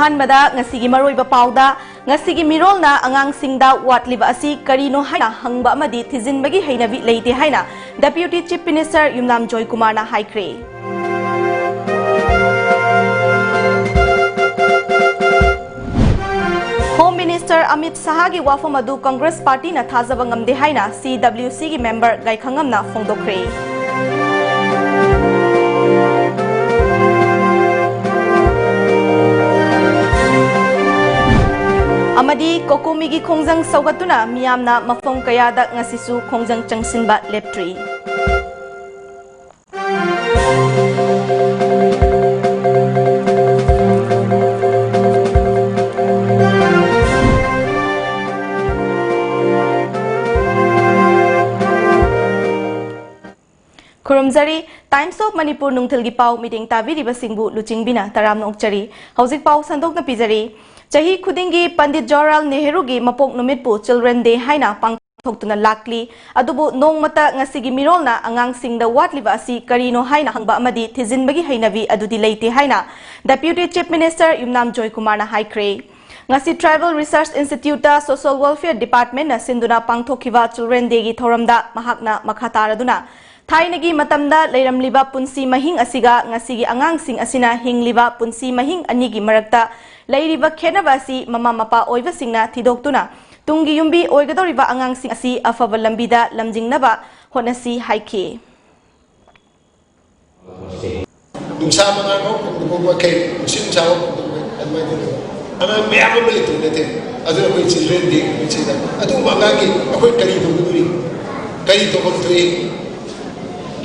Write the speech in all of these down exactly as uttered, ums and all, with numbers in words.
ꯑꯍꯥꯟꯕꯗ ꯉꯁꯤꯒꯤ ꯃꯔꯨꯑꯣꯏꯕ ꯄꯥꯎꯗ, ꯉꯁꯤꯒꯤ ꯃꯤꯔꯣꯜꯅ ꯑꯉꯥꯡꯁꯤꯡꯗ ꯋꯥꯠꯂꯤꯕ ꯑꯁꯤ ꯀꯔꯤꯅꯣ ꯍꯥꯏꯅ ꯍꯪꯕ ꯑꯃꯗꯤ ꯊꯤꯖꯤꯟꯕꯒꯤ ꯍꯩꯅꯕꯤ ꯂꯩꯇꯦ ꯍꯥꯏꯅ Deputy Chief Minister ꯌꯨꯝꯅꯥꯝ ꯖꯣꯏꯀꯨꯃꯥꯔꯅ ꯍꯥꯏꯈ꯭ꯔꯦ꯫ Home Minister ꯑꯃꯤꯠ ꯁꯍꯥꯒꯤ ꯋꯥꯐꯝ ꯑꯗꯨ Congress Partyꯅ ꯊꯥꯖꯕ ꯉꯝꯗꯦ ꯍꯥꯏꯅ CWCꯒꯤ member ꯒꯥꯏꯈꯪꯉꯝꯅ ꯐꯣꯡꯗꯣꯛꯈ꯭ꯔꯦ꯫ ꯑꯃꯗꯤ ꯀꯣꯀꯣꯃꯤꯒꯤ ꯈꯣꯡꯖꯪ ꯁꯧꯒꯠꯇꯨꯅ ꯃꯤꯌꯥꯝꯅ ꯃꯐꯝ ꯀꯌꯥꯗ ꯉꯁꯤꯁꯨ ꯈꯣꯡꯖꯪ ꯆꯪꯁꯤꯟꯕ ꯂꯦꯞꯇ꯭ꯔꯤ꯫ ꯈꯨꯔꯨꯝꯖꯔꯤ꯫ Times of Manipur ꯅꯨꯡꯊꯤꯜꯒꯤ ꯄꯥꯎ ꯃꯤꯠꯌꯦꯡ ꯇꯥꯕꯤꯔꯤꯕꯁꯤꯡꯕꯨ ꯂꯨꯆꯤꯡꯕꯤꯅ ꯇꯔꯥꯝꯅ ꯑꯣꯛꯆꯔꯤ꯫ ꯍꯧꯖꯤꯛ ꯄꯥꯎ ꯁꯟꯗꯣꯛꯅ ꯄꯤꯖꯔꯤ꯫ ꯆꯍꯤ ꯈꯨꯗꯤꯡꯒꯤ ꯄꯟꯗꯤꯠ ꯖꯋꯥꯍꯔꯂꯥꯜ ꯅꯦꯍꯔꯨꯒꯤ ꯃꯄꯣꯛ ꯅꯨꯃꯤꯠꯄꯨ Children Day ꯍꯥꯏꯅ ꯄꯥꯡꯊꯣꯛꯇꯨꯅ ꯂꯥꯛꯂꯤ꯫ ꯑꯗꯨꯕꯨ ꯅꯣꯡꯃꯇ ꯉꯁꯤꯒꯤ ꯃꯤꯔꯣꯜꯅ ꯑꯉꯥꯡꯁꯤꯡꯗ ꯋꯥꯠꯂꯤꯕ ꯑꯁꯤ ꯀꯔꯤꯅꯣ ꯍꯥꯏꯅ ꯍꯪꯕ ꯑꯃꯗꯤ ꯊꯤꯖꯤꯟꯕꯒꯤ ꯍꯩꯅꯕꯤ ꯑꯗꯨꯗꯤ ꯂꯩꯇꯦ ꯍꯥꯏꯅ Deputy Chief Minister ꯌꯨꯝꯅꯥꯝ ꯖꯣꯏꯀꯨꯃꯥꯔꯅ ꯍꯥꯏꯈ꯭ꯔꯦ꯫ ꯉꯁꯤ Tribal Research Instituteꯇ Social Welfare Departmentꯅ ꯁꯤꯟꯗꯨꯅ ꯄꯥꯡꯊꯣꯛꯈꯤꯕ Children Dayꯒꯤ ꯊꯧꯔꯝꯗ ꯃꯍꯥꯛꯅ ꯃꯈꯥ ꯇꯥꯔꯗꯨꯅ, ꯊꯥꯏꯅꯒꯤ ꯃꯇꯝꯗ ꯂꯩꯔꯝꯂꯤꯕ ꯄꯨꯟꯁꯤ ꯃꯍꯤꯡ ꯑꯁꯤꯒ ꯉꯁꯤꯒꯤ ꯑꯉꯥꯡꯁꯤꯡ ꯑꯁꯤꯅ ꯍꯤꯡꯂꯤꯕ ꯄꯨꯟꯁꯤ ꯃꯍꯤꯡ ꯑꯅꯤꯒꯤ ꯃꯔꯛꯇ ꯂꯩꯔꯤꯕ ꯈꯦꯠꯅꯕ ꯑꯁꯤ ꯃꯃꯥ ꯃꯄꯥ ꯑꯣꯏꯕꯁꯤꯡꯅ ꯊꯤꯗꯣꯛꯇꯨꯅ, ꯇꯨꯡꯒꯤ ꯌꯨꯝꯕꯤ ꯑꯣꯏꯒꯗꯧꯔꯤꯕ ꯑꯉꯥꯡꯁꯤꯡ ꯑꯁꯤ ꯑꯐꯕ ꯂꯝꯕꯤꯗ ꯂꯝꯖꯤꯡꯅꯕ ꯍꯣꯠꯅꯁꯤ ꯍꯥꯏꯈꯤ꯫ ꯅꯨꯡꯁꯥ ꯃꯉꯥꯜ ꯐꯥꯎ ꯐꯪꯗꯕ ꯃꯈꯩ, ꯅꯨꯡꯁꯤꯠ ꯅꯨꯡꯁꯥ ꯐꯥꯎ ꯐꯪꯗꯕ ꯃꯈꯩ, ꯑꯗꯨꯃꯥꯏꯅ ꯇꯧꯗꯅ ꯑꯉꯥꯡ ꯃꯌꯥꯝ ꯑꯃ ꯂꯩꯇꯕ ꯅꯠꯇꯦ꯫ ꯑꯗꯨꯅ ꯑꯩꯈꯣꯏ Children Day ꯅꯨꯃꯤꯠꯁꯤꯗ ꯑꯗꯨꯒꯨꯝꯕ ꯑꯉꯥꯡꯒꯤ ꯑꯩꯈꯣꯏ ꯀꯔꯤ ꯇꯧꯒꯗꯧꯔꯤ, ꯀꯔꯤ ꯇꯧꯐꯝ ꯊꯣꯛꯏ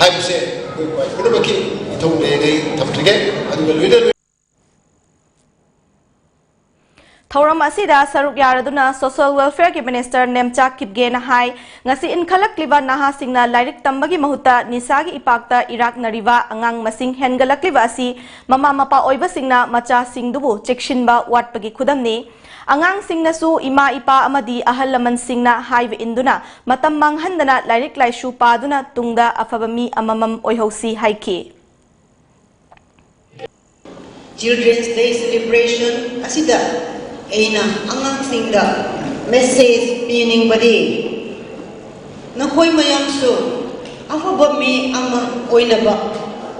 ꯍꯥꯏꯕꯁꯦ ꯑꯩꯈꯣꯏ ꯄꯨꯝꯅꯃꯛꯀꯤ ꯏꯊꯧꯅꯦꯅ ꯑꯩ ꯊꯝꯖꯒꯦ꯫ ꯑꯗꯨꯒ ꯂꯣꯏꯅ ꯂꯣꯏꯅ ꯊꯧꯔꯝ ꯑꯁꯤꯗ ꯁꯔꯨꯛ ꯌꯥꯔꯗꯨꯅ Social Welfareꯒꯤ Minister ꯅꯦꯝꯆꯥ ꯀꯤꯞꯒꯦꯅ ꯍꯥꯏ, ꯉꯁꯤ ꯏꯟꯈꯠꯂꯛꯂꯤꯕ ꯅꯍꯥꯁꯤꯡꯅ ꯂꯥꯏꯔꯤꯛ ꯇꯝꯕꯒꯤ ꯃꯍꯨꯠꯇ ꯅꯤꯁꯥꯒꯤ ꯏꯄꯥꯛꯇ ꯏꯔꯥꯛꯅꯔꯤꯕ ꯑꯉꯥꯡ ꯃꯁꯤꯡ ꯍꯦꯟꯒꯠꯂꯛꯂꯤꯕ ꯑꯁꯤ ꯃꯃꯥ ꯃꯄꯥ ꯑꯣꯏꯕꯁꯤꯡꯅ ꯃꯆꯥꯁꯤꯡꯗꯨꯕꯨ ꯆꯦꯛꯁꯤꯟꯕ ꯋꯥꯠꯄꯒꯤ ꯈꯨꯗꯝꯅꯤ꯫ ꯑꯉꯥꯡꯁꯤꯡꯅꯁꯨ ꯏꯃꯥ ꯏꯄꯥ ꯑꯃꯗꯤ ꯑꯍꯜ ꯂꯃꯟꯁꯤꯡꯅ ꯍꯥꯏꯕ ꯏꯟꯗꯨꯅ ꯃꯇꯝ ꯃꯥꯡꯍꯟꯗꯅ ꯂꯥꯏꯔꯤꯛ ꯂꯥꯏꯁꯨ ꯄꯥꯗꯨꯅ ꯇꯨꯡꯗ ꯑꯐꯕ ꯃꯤ ꯑꯃꯃꯝ ꯑꯣꯏꯍꯧꯁꯤ ꯍꯥꯏꯈꯤ꯫ Children's Day celebration ꯑꯁꯤꯗ ꯑꯩꯅ ꯑꯉꯥꯡꯁꯤꯡꯗ message ꯄꯤꯅꯤꯡꯕꯗꯤ, ꯅꯈꯣꯏ ꯃꯌꯥꯝꯁꯨ ꯑꯐꯕ ꯃꯤ ꯑꯃ ꯑꯣꯏꯅꯕ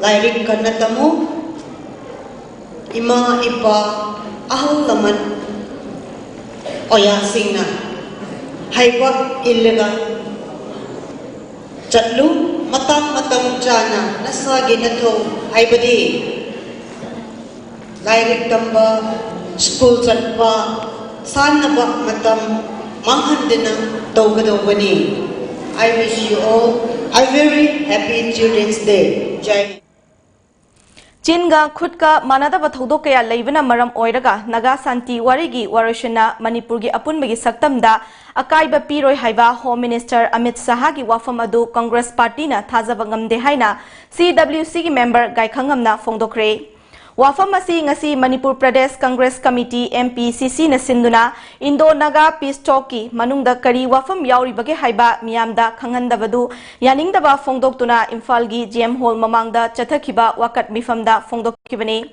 ꯂꯥꯏꯔꯤꯛ ꯀꯟꯅ ꯇꯝꯃꯨ꯫ ꯏꯃꯥ ꯏꯄꯥ, ꯑꯍꯜ ꯂꯃꯟ, ꯑꯣꯖꯥꯁꯤꯡꯅ ꯍꯥꯏꯕ ꯏꯜꯂꯒ ꯆꯠꯂꯨ꯫ ꯃꯇꯝ ꯃꯇꯝ ꯆꯥꯅ ꯅꯁꯥꯒꯤ ꯅꯊꯧ, ꯍꯥꯏꯕꯗꯤ ꯂꯥꯏꯔꯤꯛ ꯇꯝꯕ, ꯁ꯭ꯀꯨꯜ ꯆꯠꯄ, ꯁꯥꯟꯅꯕ ꯃꯇꯝ ꯃꯥꯡꯍꯟꯗꯅ ꯇꯧꯒꯗꯧꯕꯅꯤ꯫ I wish you all a very happy Children's Day. ꯖꯥꯏ ꯍꯤꯟꯗ꯫ ꯆꯤꯟꯒ ꯈꯨꯠꯀ ꯃꯥꯟꯅꯗꯕ ꯊꯧꯗꯣꯛ ꯀꯌꯥ ꯂꯩꯕꯅ ꯃꯔꯝ ꯑꯣꯏꯔꯒ ꯅꯥꯒꯥ ꯁꯥꯟꯇꯤ ꯋꯥꯔꯤꯒꯤ ꯋꯥꯔꯣꯏꯁꯤꯟꯅ ꯃꯅꯤꯄꯨꯔꯒꯤ ꯑꯄꯨꯟꯕꯒꯤ ꯁꯛꯇꯝꯗ ꯑꯀꯥꯏꯕ ꯄꯤꯔꯣꯏ ꯍꯥꯏꯕ ꯍꯣꯝ ꯃꯤꯅꯤꯁꯇꯔ ꯑꯃꯤꯠ ꯁꯍꯥꯒꯤ ꯋꯥꯐꯝ ꯑꯗꯨ ꯀꯪꯒ꯭ꯔꯦꯁ ꯄꯥꯔꯇꯤꯅ ꯊꯥꯖꯕ ꯉꯝꯗꯦ ꯍꯥꯏꯅ ꯁꯤ ꯗꯕ꯭ꯂꯤꯎ ꯁꯤꯒꯤ ꯃꯦꯝꯕꯔ ꯒꯥꯏꯈꯪꯉꯝꯅ ꯐꯣꯡꯗꯣꯛꯈ꯭ꯔꯦ꯫ ꯋꯥꯐꯝ ꯑꯁꯤ ꯉꯁꯤ Manipur Pradesh Congress committee, M P ꯁꯤ ꯁꯤꯅ ꯁꯤꯟꯗꯨꯅ ꯏꯟꯗꯣ ꯅꯥꯒꯥ ꯄꯤꯁ ꯇꯣꯛꯀꯤ ꯃꯅꯨꯡꯗ ꯀꯔꯤ ꯋꯥꯐꯝ ꯌꯥꯎꯔꯤꯕꯒꯦ ꯍꯥꯏꯕ ꯃꯤꯌꯥꯝꯗ ꯈꯪꯍꯟꯗꯕꯗꯨ ꯌꯥꯅꯤꯡꯗꯕ ꯐꯣꯡꯗꯣꯛꯇꯨꯅ ꯏꯝꯐꯥꯜꯒꯤ ꯖꯤ ꯑꯦꯝ ꯍꯣꯜ ꯃꯃꯥꯡꯗ ꯆꯠꯊꯈꯤꯕ ꯋꯥꯀꯠ ꯃꯤꯐꯝꯗ ꯐꯣꯡꯗꯣꯛꯈꯤꯕꯅꯤ꯫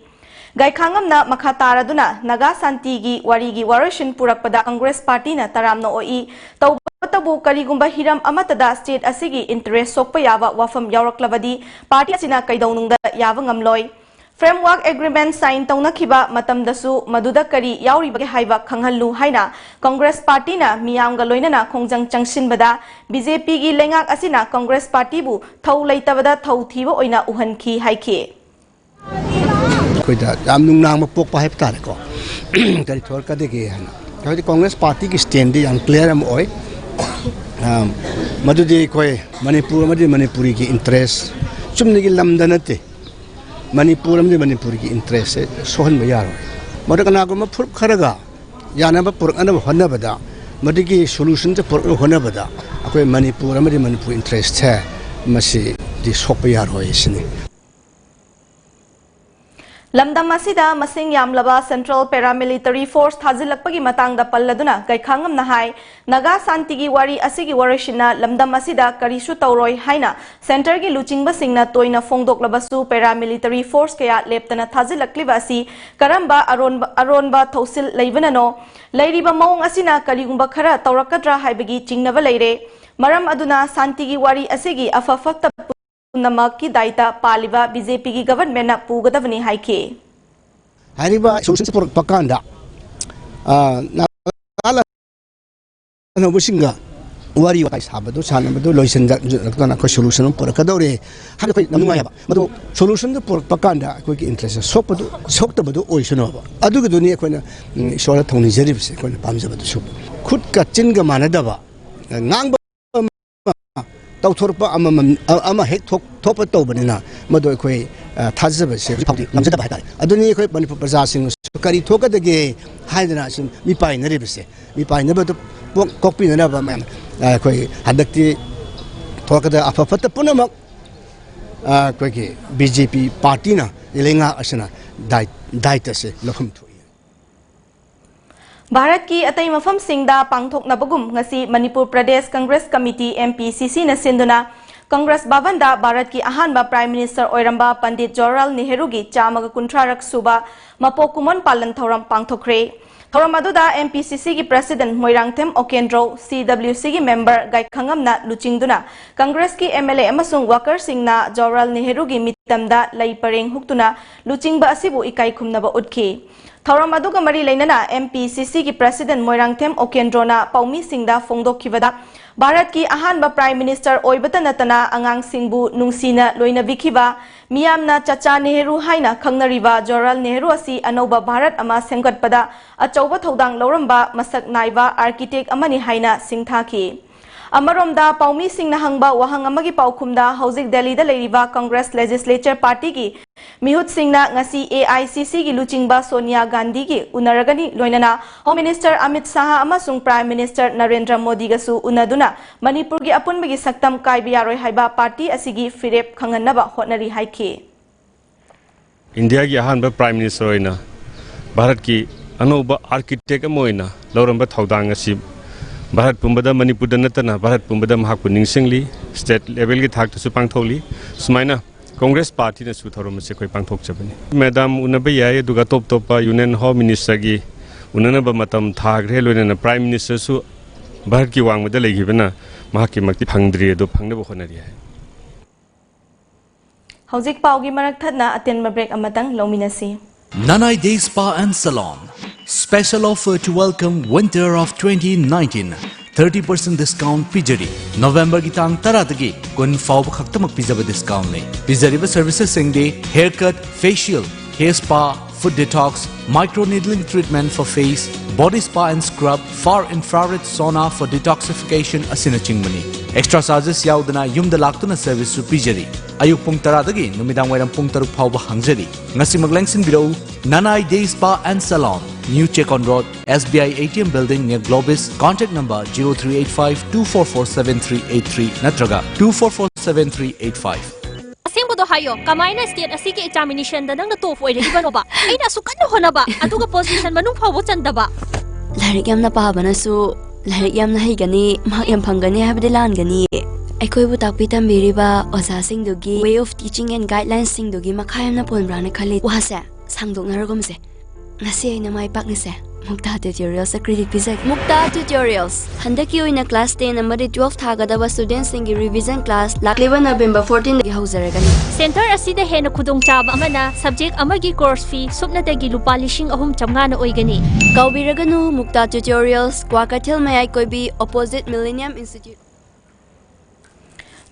ꯒꯥꯏꯈꯥꯉꯝꯅ ꯃꯈꯥ ꯇꯥꯔꯗꯨꯅ ꯅꯥꯒꯥ ꯁꯥꯟꯇꯤꯒꯤ ꯋꯥꯔꯤꯒꯤ ꯋꯥꯔꯣꯏꯁꯤꯟ ꯄꯨꯔꯛꯄꯗ ꯀꯪꯒ꯭ꯔꯦꯁ ꯄꯥꯔꯇꯤꯅ ꯇꯔꯥꯝꯅ ꯑꯣꯛꯏ꯫ ꯇꯧꯕꯇꯕꯨ ꯀꯔꯤꯒꯨꯝꯕ ꯍꯤꯔꯝ ꯑꯃꯠꯇꯗ ꯁ꯭ꯇꯦꯠ ꯑꯁꯤꯒꯤ ꯏꯟꯇꯔꯦꯁ ꯁꯣꯛꯄ ꯌꯥꯕ ꯋꯥꯐꯝ ꯌꯥꯎꯔꯛꯂꯕꯗꯤ ꯄꯥꯔꯇꯤ ꯑꯁꯤꯅ ꯀꯩꯗꯧꯅꯨꯡꯗ ꯌꯥꯕ ꯉꯝꯂꯣꯏ꯫ Framework Agreement sign ꯇꯧꯅꯈꯤꯕ ꯃꯇꯝꯗꯁꯨ ꯃꯗꯨꯗ ꯀꯔꯤ ꯌꯥꯎꯔꯤꯕꯒꯦ ꯍꯥꯏꯕ ꯈꯪꯍꯜꯂꯨ ꯍꯥꯏꯅ ꯀꯪꯒ꯭ꯔꯦꯁ ꯄꯥꯔꯇꯤꯅ ꯃꯤꯌꯥꯝꯒ ꯂꯣꯏꯅꯅ ꯈꯣꯡꯖꯪ ꯆꯪꯁꯤꯟꯕꯗ ꯕꯤ ꯖꯦ ꯄꯤꯒꯤ ꯂꯩꯉꯥꯛ ꯑꯁꯤꯅ ꯀꯪꯒ꯭ꯔꯦꯁ ꯄꯥꯔꯇꯤꯕꯨ ꯊꯧ ꯂꯩꯇꯕꯗ ꯊꯧ ꯊꯤꯕ ꯑꯣꯏꯅ ꯎꯍꯟꯈꯤ ꯍꯥꯏꯈꯤ꯫ ꯑꯩꯈꯣꯏꯗ ꯌꯥꯝ ꯅꯨꯡꯅꯥꯡꯕ ꯄꯣꯛꯄ ꯍꯥꯏꯕ ꯇꯥꯔꯦꯀꯣ꯫ ꯀꯔꯤ ꯊꯣꯛꯂꯛꯀꯗꯒꯦ ꯍꯥꯏꯅ꯫ ꯍꯥꯏꯕꯗꯤ ꯀꯪꯒ꯭ꯔꯦꯁ ꯄꯥꯔꯇꯤꯒꯤ ꯁ꯭ꯇꯦꯟꯗꯤ ꯌꯥꯝ ꯀ꯭ꯂꯤꯌꯥꯔ ꯑꯃ ꯑꯣꯏ꯫ ꯑ, ꯃꯗꯨꯗꯤ ꯑꯩꯈꯣꯏ ꯃꯅꯤꯄꯨꯔ ꯑꯃꯗꯤ ꯃꯅꯤꯄꯨꯔꯤꯒꯤ ꯏꯟꯇꯔꯦꯁ, ꯆꯨꯝꯅꯒꯤ ꯂꯝꯗ ꯅꯠꯇꯦ, ꯃꯅꯤꯄꯨꯔ ꯑꯃꯗꯤ ꯃꯅꯤꯄꯨꯔꯒꯤ ꯏꯟꯇꯔꯦꯁꯁꯦ ꯁꯣꯛꯍꯟꯕ ꯌꯥꯔꯣꯏ꯫ ꯃꯗꯨ ꯀꯅꯥꯒꯨꯝꯕ ꯐꯨꯔꯨꯞ ꯈꯔꯒ ꯌꯥꯅꯕ ꯄꯨꯔꯛꯅꯕ ꯍꯣꯠꯅꯕꯗ, ꯃꯗꯨꯒꯤ ꯁꯣꯂꯨꯁꯟꯁꯦ ꯄꯨꯔꯛꯅꯕ ꯍꯣꯠꯅꯕꯗ ꯑꯩꯈꯣꯏ ꯃꯅꯤꯄꯨꯔ ꯑꯃꯗꯤ ꯃꯅꯤꯄꯨꯔ ꯏꯟꯇꯔꯦꯁꯁꯦ ꯃꯁꯤꯗꯤ ꯁꯣꯛꯄ ꯌꯥꯔꯣꯏ ꯁꯤꯅꯤ꯫ ꯂꯝꯗꯝ ꯑꯁꯤꯗ ꯃꯁꯤꯡ ꯌꯥꯝꯂꯕ Central Paramilitary Force ꯊꯥꯖꯤꯜꯂꯛꯄꯒꯤ ꯃꯇꯥꯡꯗ ꯄꯜꯂꯗꯨꯅ ꯒꯩꯈꯥꯉꯝꯅ ꯍꯥꯏ, ꯅꯥꯒꯥ ꯁꯥꯟꯇꯤꯒꯤ ꯋꯥꯔꯤ ꯑꯁꯤꯒꯤ ꯋꯥꯔꯣꯏꯁꯤꯟꯅ ꯂꯝꯗꯝ ꯑꯁꯤꯗ ꯀꯔꯤꯁꯨ ꯇꯧꯔꯣꯏ ꯍꯥꯏꯅ ꯁꯦꯟꯇꯔꯒꯤ ꯂꯨꯆꯤꯡꯕꯁꯤꯡꯅ ꯇꯣꯏꯅ ꯐꯣꯡꯗꯣꯛꯂꯕꯁꯨ, Paramilitary Force ꯀꯌꯥ ꯂꯦꯞꯇꯅ ꯊꯥꯖꯤꯜꯂꯛꯂꯤꯕ ꯑꯁꯤ ꯀꯔꯝꯕ ꯑꯔꯣꯟꯕ, ꯑꯔꯣꯟꯕ ꯊꯧꯁꯤꯜ ꯂꯩꯕꯅꯅꯣ? ꯂꯩꯔꯤꯕ ꯃꯑꯣꯡ ꯑꯁꯤꯅ ꯀꯔꯤꯒꯨꯝꯕ ꯈꯔ ꯇꯧꯔꯛꯀꯗ꯭ꯔꯥ ꯍꯥꯏꯕꯒꯤ ꯆꯤꯡꯅꯕ ꯂꯩꯔꯦ꯫ ꯃꯔꯝ ꯑꯗꯨꯅ ꯁꯥꯟꯇꯤꯒꯤ ꯋꯥꯔꯤ ꯑꯁꯤꯒꯤ ꯑꯐ ꯐꯠꯇ ꯄꯨꯝꯅꯃꯛꯀꯤ ꯗꯥꯏꯇ ꯄꯥꯜꯂꯤꯕ BJPꯒꯤ governmentꯅ ꯄꯨꯒꯗꯕꯅꯤ ꯍꯥꯏꯈꯤ꯫ ꯍꯥꯏꯔꯤꯕ solutionꯁꯦ ꯄꯨꯔꯛꯄ ꯀꯥꯟꯗ, ꯑ, ꯅꯥꯒꯥ ꯑꯅꯧꯕꯁꯤꯡꯒ ꯋꯥꯔꯤ ꯋꯥꯇꯥꯏ ꯁꯥꯕꯗꯨ, ꯁꯥꯟꯅꯕꯗꯨ ꯂꯣꯏꯁꯤꯟꯖꯔꯛꯇꯅ ꯑꯩꯈꯣꯏ solution ꯑꯃ ꯄꯨꯔꯛꯀꯗꯧꯔꯦ ꯍꯥꯏꯅ ꯑꯩꯈꯣꯏ ꯌꯥꯝ ꯅꯨꯡꯉꯥꯏ ꯍꯥꯏꯕ꯫ ꯃꯗꯨ solutionꯗꯨ ꯄꯨꯔꯛꯄ ꯀꯥꯟꯗ ꯑꯩꯈꯣꯏꯒꯤ interest ꯁꯣꯛꯄꯗꯨ, ꯁꯣꯛꯇꯕꯗꯨ ꯑꯣꯏꯁꯅꯨ ꯍꯥꯏꯕ꯫ ꯑꯗꯨꯒꯤꯗꯨꯅꯤ ꯑꯩꯈꯣꯏꯅ, ꯎꯝ, ꯏꯁꯣꯔꯗ ꯊꯧꯅꯤꯖꯔꯤꯕꯁꯦ, ꯑꯩꯈꯣꯏꯅ ꯄꯥꯝꯖꯕꯗꯨꯁꯨ꯫ ꯈꯨꯠꯀ ꯆꯤꯟꯒ ꯃꯥꯟꯅꯗꯕ, ꯉꯥꯡꯕ ꯑꯃ, ꯇꯧꯊꯣꯔꯛꯄ ꯑꯃꯃꯝ, ꯑ-, ꯑꯃ ꯍꯦꯛ ꯊꯣꯛ-, ꯊꯣꯛꯄ ꯇꯧꯕꯅꯤꯅ, ꯃꯗꯨ ꯑꯩꯈꯣꯏ, ꯑ, ꯊꯥꯖꯕꯁꯦ ꯍꯧꯖꯤꯛ ꯐꯥꯎꯗꯤ ꯉꯝꯖꯗꯕ ꯍꯥꯏꯇꯥꯔꯦ꯫ ꯑꯗꯨꯅꯤ ꯑꯩꯈꯣꯏ ꯃꯅꯤꯄꯨꯔ ꯄ꯭ꯔꯖꯥꯁꯤꯡꯅꯁꯨ ꯀꯔꯤ ꯊꯣꯛꯀꯗꯒꯦ ꯍꯥꯏꯗꯅ ꯁꯨꯝ ꯃꯤꯄꯥꯏꯅꯔꯤꯕꯁꯦ꯫ ꯃꯤꯄꯥꯏꯅꯕꯗꯨ ꯄꯣꯛ-, ꯀꯣꯛꯄꯤꯅꯅꯕ ꯃꯌꯥꯝ, ꯑ, ꯑꯩꯈꯣꯏ ꯍꯟꯗꯛꯇꯤ ꯊꯣꯛꯂꯛꯀꯗ ꯑꯐ ꯐꯠꯇ ꯄꯨꯝꯅꯃꯛ, ꯑ, ꯑꯩꯈꯣꯏꯒꯤ BJP partyꯅ ꯂꯩꯉꯥꯛ ꯑꯁꯤꯅ ꯗꯥꯏ-, ꯗꯥꯏꯇꯁꯦ ꯂꯧꯐꯝ ꯊꯣꯛꯏ꯫ ꯚꯥꯔꯠꯀꯤ ꯑꯇꯩ ꯃꯐꯝꯁꯤꯡꯗ ꯄꯥꯡꯊꯣꯛꯅꯕꯒꯨꯝ ꯉꯁꯤ ꯃꯅꯤꯄꯨꯔ ꯄ꯭ꯔꯗꯦꯁ ꯀꯪꯒ꯭ꯔꯦꯁ ꯀꯃꯤꯇꯤ, MPCCꯅ ꯁꯤꯟꯗꯨꯅ ꯀꯪꯒ꯭ꯔꯦꯁ ꯚꯕꯟꯗ ꯚꯥꯔꯠꯀꯤ ꯑꯍꯥꯟꯕ Prime Minister ꯑꯣꯏꯔꯝꯕ ꯄꯟꯗꯤꯠ ꯖꯋꯥꯍꯔꯂꯥꯜ ꯅꯦꯍꯔꯨꯒꯤ ꯆꯥꯝꯃꯒ ꯀꯨꯟꯊ꯭ꯔꯥꯔꯛ ꯁꯨꯕ ꯃꯄꯣꯛ ꯀꯨꯝꯑꯣꯟ ꯄꯥꯂꯟ ꯊꯧꯔꯝ ꯄꯥꯡꯊꯣꯛꯈ꯭ꯔꯦ꯫ ꯊꯧꯔꯝ ꯑꯗꯨꯗ MPCCꯒꯤ President ꯃꯣꯏꯔꯥꯡꯊꯦꯝ ꯑꯣꯀꯦꯟꯗ꯭ꯔꯣ, CWCꯒꯤ member ꯒꯥꯏꯈꯪꯉꯝꯅ ꯂꯨꯆꯤꯡꯗꯨꯅ ꯀꯪꯒ꯭ꯔꯦꯁꯀꯤ MLA ꯑꯃꯁꯨꯡ workerꯁꯤꯡꯅ ꯖꯋꯥꯍꯔꯂꯥꯜ ꯅꯦꯍꯔꯨꯒꯤ ꯃꯤꯇꯝꯗ ꯂꯩ ꯄꯔꯦꯡ ꯍꯨꯛꯇꯨꯅ ꯂꯨꯆꯤꯡꯕ ꯑꯁꯤꯕꯨ ꯏꯀꯥꯏ ꯈꯨꯝꯅꯕ ꯎꯠꯈꯤ꯫ ꯊꯧꯔꯝ ꯑꯗꯨꯒ ꯃꯔꯤ ꯂꯩꯅꯅ MPCCꯒꯤ President ꯃꯣꯏꯔꯥꯡꯊꯦꯝ ꯑꯣꯀꯦꯟꯗ꯭ꯔꯣꯅ ꯄꯥꯎꯃꯤꯁꯤꯡꯗ ꯐꯣꯡꯗꯣꯛꯈꯤꯕꯗ, ꯚꯥꯔꯠꯀꯤ ꯑꯍꯥꯟꯕ Prime Minister ꯑꯣꯏꯕꯇ ꯅꯠꯇꯅ ꯑꯉꯥꯡꯁꯤꯡꯕꯨ ꯅꯨꯡꯁꯤꯅ ꯂꯣꯏꯅꯕꯤꯈꯤꯕ, ꯃꯤꯌꯥꯝꯅ ꯆꯆꯥ ꯅꯦꯍꯔꯨ ꯍꯥꯏꯅ ꯈꯪꯅꯔꯤꯕ ꯖꯋꯥꯍꯔꯂꯥꯜ ꯅꯦꯍꯔꯨ ꯑꯁꯤ ꯑꯅꯧꯕ ꯚꯥꯔꯠ ꯑꯃ ꯁꯦꯝꯒꯠꯄꯗ ꯑꯆꯧꯕ ꯊꯧꯗꯥꯡ ꯂꯧꯔꯝꯕ ꯃꯁꯛ ꯅꯥꯏꯕ architect ꯑꯃꯅꯤ ꯍꯥꯏꯅ ꯁꯤꯡꯊꯥꯈꯤ꯫ ꯑꯃꯔꯣꯝꯗ ꯄꯥꯎꯃꯤꯁꯤꯡꯅ ꯍꯪꯕ ꯋꯥꯍꯪ ꯑꯃꯒꯤ ꯄꯥꯎꯈꯨꯝꯗ, ꯍꯧꯖꯤꯛ ꯗꯦꯜꯂꯤꯗ ꯂꯩꯔꯤꯕ ꯀꯪꯒ꯭ꯔꯦꯁ Legislature Partyꯒꯤ ꯃꯤꯍꯨꯠꯁꯤꯡꯅ ꯉꯁꯤ AICCꯒꯤ ꯂꯨꯆꯤꯡꯕ ꯁꯣꯅꯤꯌꯥ ꯒꯥꯟꯙꯤꯒꯤ ꯎꯅꯔꯒꯅꯤ, ꯂꯣꯏꯅꯅ Home Minister ꯑꯃꯤꯠ ꯁꯥꯍ ꯑꯃꯁꯨꯡ Prime Minister ꯅꯔꯦꯟꯗ꯭ꯔ ꯃꯣꯗꯤꯒꯁꯨ ꯎꯅꯗꯨꯅ ꯃꯅꯤꯄꯨꯔꯒꯤ ꯑꯄꯨꯟꯕꯒꯤ ꯁꯛꯇꯝ ꯀꯥꯏꯕ ꯌꯥꯔꯣꯏ ꯍꯥꯏꯕ party ꯑꯁꯤꯒꯤ ꯐꯤꯔꯦꯞ ꯈꯪꯍꯟꯅꯕ ꯍꯣꯠꯅꯔꯤ ꯍꯥꯏꯈꯤ꯫ ꯏꯟꯗꯤꯌꯥꯒꯤ ꯑꯍꯥꯟꯕ ꯄ꯭ꯔꯥꯏꯝ ꯃꯤꯅꯤꯁꯇꯔ ꯑꯣꯏꯅ ꯚꯥꯔꯠꯀꯤ ꯑꯅꯧꯕ ꯑꯥꯔꯀꯤꯇꯦꯛ ꯑꯃ ꯑꯣꯏꯅ ꯂꯧꯔꯝꯕ ꯊꯧꯗꯥꯡ ꯑꯁꯤ ꯚꯥꯔꯠ ꯄꯨꯝꯕꯗ, ꯃꯅꯤꯄꯨꯔꯗ ꯅꯠꯇꯅ ꯚꯥꯔꯠ ꯄꯨꯝꯕꯗ ꯃꯍꯥꯛꯄꯨ ꯅꯤꯡꯁꯤꯡꯂꯤ꯫ ꯁ꯭ꯇꯦꯠ ꯂꯦꯚꯦꯜꯒꯤ ꯊꯥꯛꯇꯁꯨ ꯄꯥꯡꯊꯣꯛꯂꯤ꯫ ꯁꯨꯃꯥꯏꯅ ꯀꯣꯡꯒ꯭ꯔꯦꯁ ꯄꯥꯔꯇꯤꯅꯁꯨ ꯊꯧꯔꯝ ꯑꯁꯤ ꯑꯩꯈꯣꯏ ꯄꯥꯡꯊꯣꯛꯆꯕꯅꯤ꯫ ꯃꯦꯗꯥꯝ ꯎꯅꯕ ꯌꯥꯏ, ꯑꯗꯨꯒ ꯑꯇꯣꯞ ꯑꯇꯣꯞꯄ ꯌꯨꯅꯤꯌꯟ ꯍꯣꯝ ꯃꯤꯅꯤꯁꯇꯔꯒꯤ ꯎꯅꯅꯕ ꯃꯇꯝ ꯊꯥꯈ꯭ꯔꯦ꯫ ꯂꯣꯏꯅꯅ ꯄ꯭ꯔꯥꯏꯝ ꯃꯤꯅꯤꯁꯇꯔꯁꯨ ꯚꯥꯔꯠꯀꯤ ꯋꯥꯡꯃꯗ ꯂꯩꯈꯤꯕꯅ ꯃꯍꯥꯛꯀꯤꯃꯛꯇꯤ ꯐꯪꯗ꯭ꯔꯤ, ꯑꯗꯨ ꯐꯪꯅꯕ ꯍꯣꯠꯅꯔꯤ ꯍꯥꯏ꯫ ꯍꯧꯖꯤꯛ ꯄꯥꯎꯒꯤ ꯃꯔꯛ ꯊꯠꯅ ꯑꯇꯦꯟꯕ ꯕ꯭ꯔꯦꯛ ꯑꯃꯇꯪ ꯂꯧꯃꯤꯟꯅꯁꯤ꯫ Nanai Day Spa and Salon. Special offer to welcome winter of twenty nineteen. Thirty percent discount ꯄꯤꯖꯔꯤ꯫ ꯅꯣꯕꯦꯝꯕꯔꯒꯤ ꯇꯥꯡ ꯇꯔꯥꯗꯒꯤ ꯀꯨꯟ ꯐꯥꯎꯕ ꯈꯛꯇꯃꯛ ꯄꯤꯖꯕ ꯗꯤꯁꯀꯥꯎꯟꯅꯤ꯫ ꯄꯤꯖꯔꯤꯕ ꯁꯔꯚꯤꯁꯦꯁꯁꯤꯡꯗꯤ hair cut, facial, hair spa, foot detox, micro needling treatment for face, body spa and scrub, far infrared sauna for detoxification ꯑꯁꯤꯅꯆꯤꯡꯕꯅꯤ꯫ Extra charges ꯌꯥꯎꯗꯅ ꯌꯨꯝꯗ ꯂꯥꯛꯇꯨꯅ ꯁꯔꯚꯤꯁꯁꯨ ꯄꯤꯖꯔꯤ꯫ ꯑꯌꯨꯛ ꯄꯨꯡ ꯇꯔꯥꯗꯒꯤ ꯅꯨꯃꯤꯗꯥꯡ ꯋꯥꯏꯔꯝ ꯄꯨꯡ ꯇꯔꯨꯛ ꯐꯥꯎꯕ ꯍꯥꯡꯖꯔꯤ꯫ ꯉꯁꯤꯃꯛ ꯂꯦꯡꯁꯤꯟꯕꯤꯔꯛꯎ꯫ Nanai Day Spa and Salon, New Checkon Road, S B I A T M Building near Globis, contact number zero three eight five two four four seven three eight three ꯅꯠꯇ꯭ꯔꯒ two four four seven three eight five꯫ ꯑꯁꯦꯡꯕꯗꯣ ꯍꯥꯏꯌꯣ, ꯀꯃꯥꯏꯅ state ꯑꯁꯤꯒꯤ ꯑꯦꯛꯖꯥꯃꯤꯅꯦꯁꯟꯗ ꯅꯪꯅ ꯇꯣꯞ ꯑꯣꯏꯔꯛꯏꯕꯅꯣꯕ? ꯑꯩꯅ ꯑꯁꯨꯛ ꯀꯟꯅ ꯍꯣꯠꯅꯕ, ꯑꯗꯨꯒ ꯄꯣꯖꯤꯁꯟ ꯃꯅꯨꯡ ꯐꯥꯎꯕ ꯆꯟꯗꯕ꯫ ꯂꯥꯏꯔꯤꯛ ꯌꯥꯝꯅ ꯄꯥꯕꯅꯁꯨ ꯂꯥꯏꯔꯤꯛ ꯌꯥꯝꯅ ꯍꯩꯒꯅꯤ, ꯃꯍꯥꯛ ꯌꯥꯝ ꯐꯪꯒꯅꯤ ꯍꯥꯏꯕꯗꯤ ꯂꯥꯟꯒꯅꯤꯌꯦ꯫ ꯑꯩꯈꯣꯏꯕꯨ ꯇꯥꯛꯄꯤ ꯇꯝꯕꯤꯔꯤꯕ ꯑꯣꯖꯥꯁꯤꯡꯗꯨꯒꯤ way of teaching and guidelinesꯁꯤꯡꯗꯨꯒꯤ ꯃꯈꯥ ꯌꯥꯝꯅ ꯄꯣꯟꯕ꯭ꯔꯥꯅ ꯈꯜꯂꯤ꯫ ꯋꯥꯁꯦ ꯁꯥꯡꯗꯣꯛꯅꯔꯒꯨꯝꯁꯦ꯫ ꯉꯁꯤ ꯑꯩꯅ ꯃꯥꯏ ꯄꯥꯛꯂꯤꯁꯦ ꯃꯨꯛꯇꯥ Tutorialsꯇ credit ꯄꯤꯖꯒꯦ꯫ ꯃꯨꯛꯇꯥ Tutorials, ꯍꯟꯗꯛꯀꯤ ꯑꯣꯏꯅ class ten ꯑꯃꯗꯤ twelve ꯊꯥꯒꯗꯕ studentꯁꯤꯡꯒꯤ revision class ꯂꯥꯛꯂꯤꯕ November fourteenꯗꯒꯤ ꯍꯧꯖꯔꯒꯅꯤ꯫ ꯁꯦꯟꯇꯔ ꯑꯁꯤꯗ ꯍꯦꯟꯅ ꯈꯨꯗꯣꯡꯆꯥꯕ ꯑꯃꯅ subject ꯑꯃꯒꯤ course fee ꯁꯨꯞꯅꯇꯒꯤ ꯂꯨꯄꯥ ꯂꯤꯁꯤꯡ ꯑꯍꯨꯝ ꯆꯥꯝꯃꯉꯥꯅ ꯑꯣꯏꯒꯅꯤ꯫ ꯀꯥꯎꯕꯤꯔꯒꯅꯨ, ꯃꯨꯛꯇꯥ Tutorials, ꯀ꯭ꯋꯥꯀꯩꯊꯦꯜ ꯃꯌꯥꯏ ꯀꯣꯏꯕꯤ, opposite Millennium Institute꯫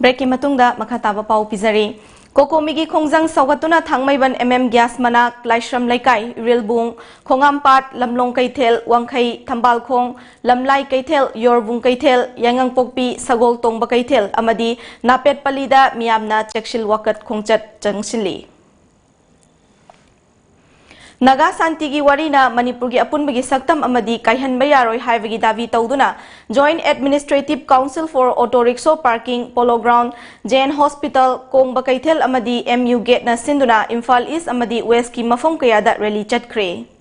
ꯕ꯭ꯔꯦꯛꯀꯤ ꯃꯇꯨꯡꯗ ꯃꯈꯥ ꯇꯥꯕ ꯄꯥꯎ ꯄꯤꯖꯔꯤ꯫ ꯀꯣꯀꯣꯃꯤꯒꯤ ꯈꯣꯡꯖꯪ ꯁꯧꯒꯠꯇꯨꯅ ꯊꯥꯡꯃꯩꯕꯟ M M ꯒ꯭ꯌꯥꯁ ꯃꯅꯥꯛ, ꯂꯥꯏꯁ꯭ꯔꯝ ꯂꯩꯀꯥꯏ, ꯏꯔꯤꯜꯕꯨꯡ, ꯈꯣꯡꯉꯥꯝꯄꯥꯠ, ꯂꯝꯂꯣꯡ ꯀꯩꯊꯦꯜ, ꯋꯥꯡꯈꯩ, ꯊꯝꯕꯥꯜꯈꯣꯡ, ꯂꯝꯂꯥꯏ ꯀꯩꯊꯦꯜ, ꯌꯣꯔꯕꯨꯡ ꯀꯩꯊꯦꯜ, ꯌꯥꯏꯉꯪꯄꯣꯛꯄꯤ, ꯁꯒꯣꯜ ꯇꯣꯡꯕ ꯀꯩꯊꯦꯜ ꯑꯃꯗꯤ ꯅꯥꯄꯦꯠꯄꯂꯤꯗ ꯃꯤꯌꯥꯝꯅ ꯆꯦꯛꯁꯤꯜ ꯋꯥꯀꯠ ꯈꯣꯡꯆꯠ ꯆꯪꯁꯤꯜꯂꯤ꯫ ꯅꯥꯒꯥ ꯁꯥꯟꯇꯤꯒꯤ ꯋꯥꯔꯤꯅ ꯃꯅꯤꯄꯨꯔꯒꯤ ꯑꯄꯨꯟꯕꯒꯤ ꯁꯛꯇꯝ ꯑꯃꯗꯤ ꯀꯥꯏꯍꯟꯕ ꯌꯥꯔꯣꯏ ꯍꯥꯏꯕꯒꯤ ꯗꯥꯕꯤ ꯇꯧꯗꯨꯅ Joint Administrative Council for Auto Rickshaw Parking, Polo Ground, J N Hospital, ꯀꯣꯡꯕ ꯀꯩꯊꯦꯜ ꯑꯃꯗꯤ M U Gate ꯅ ꯁꯤꯟꯗꯨꯅ ꯏꯝꯐꯥꯜ East ꯑꯃꯗꯤ West ꯀꯤ ꯃꯐꯝ ꯀꯌꯥꯗ rally ꯆꯠꯈ꯭ꯔꯦ꯫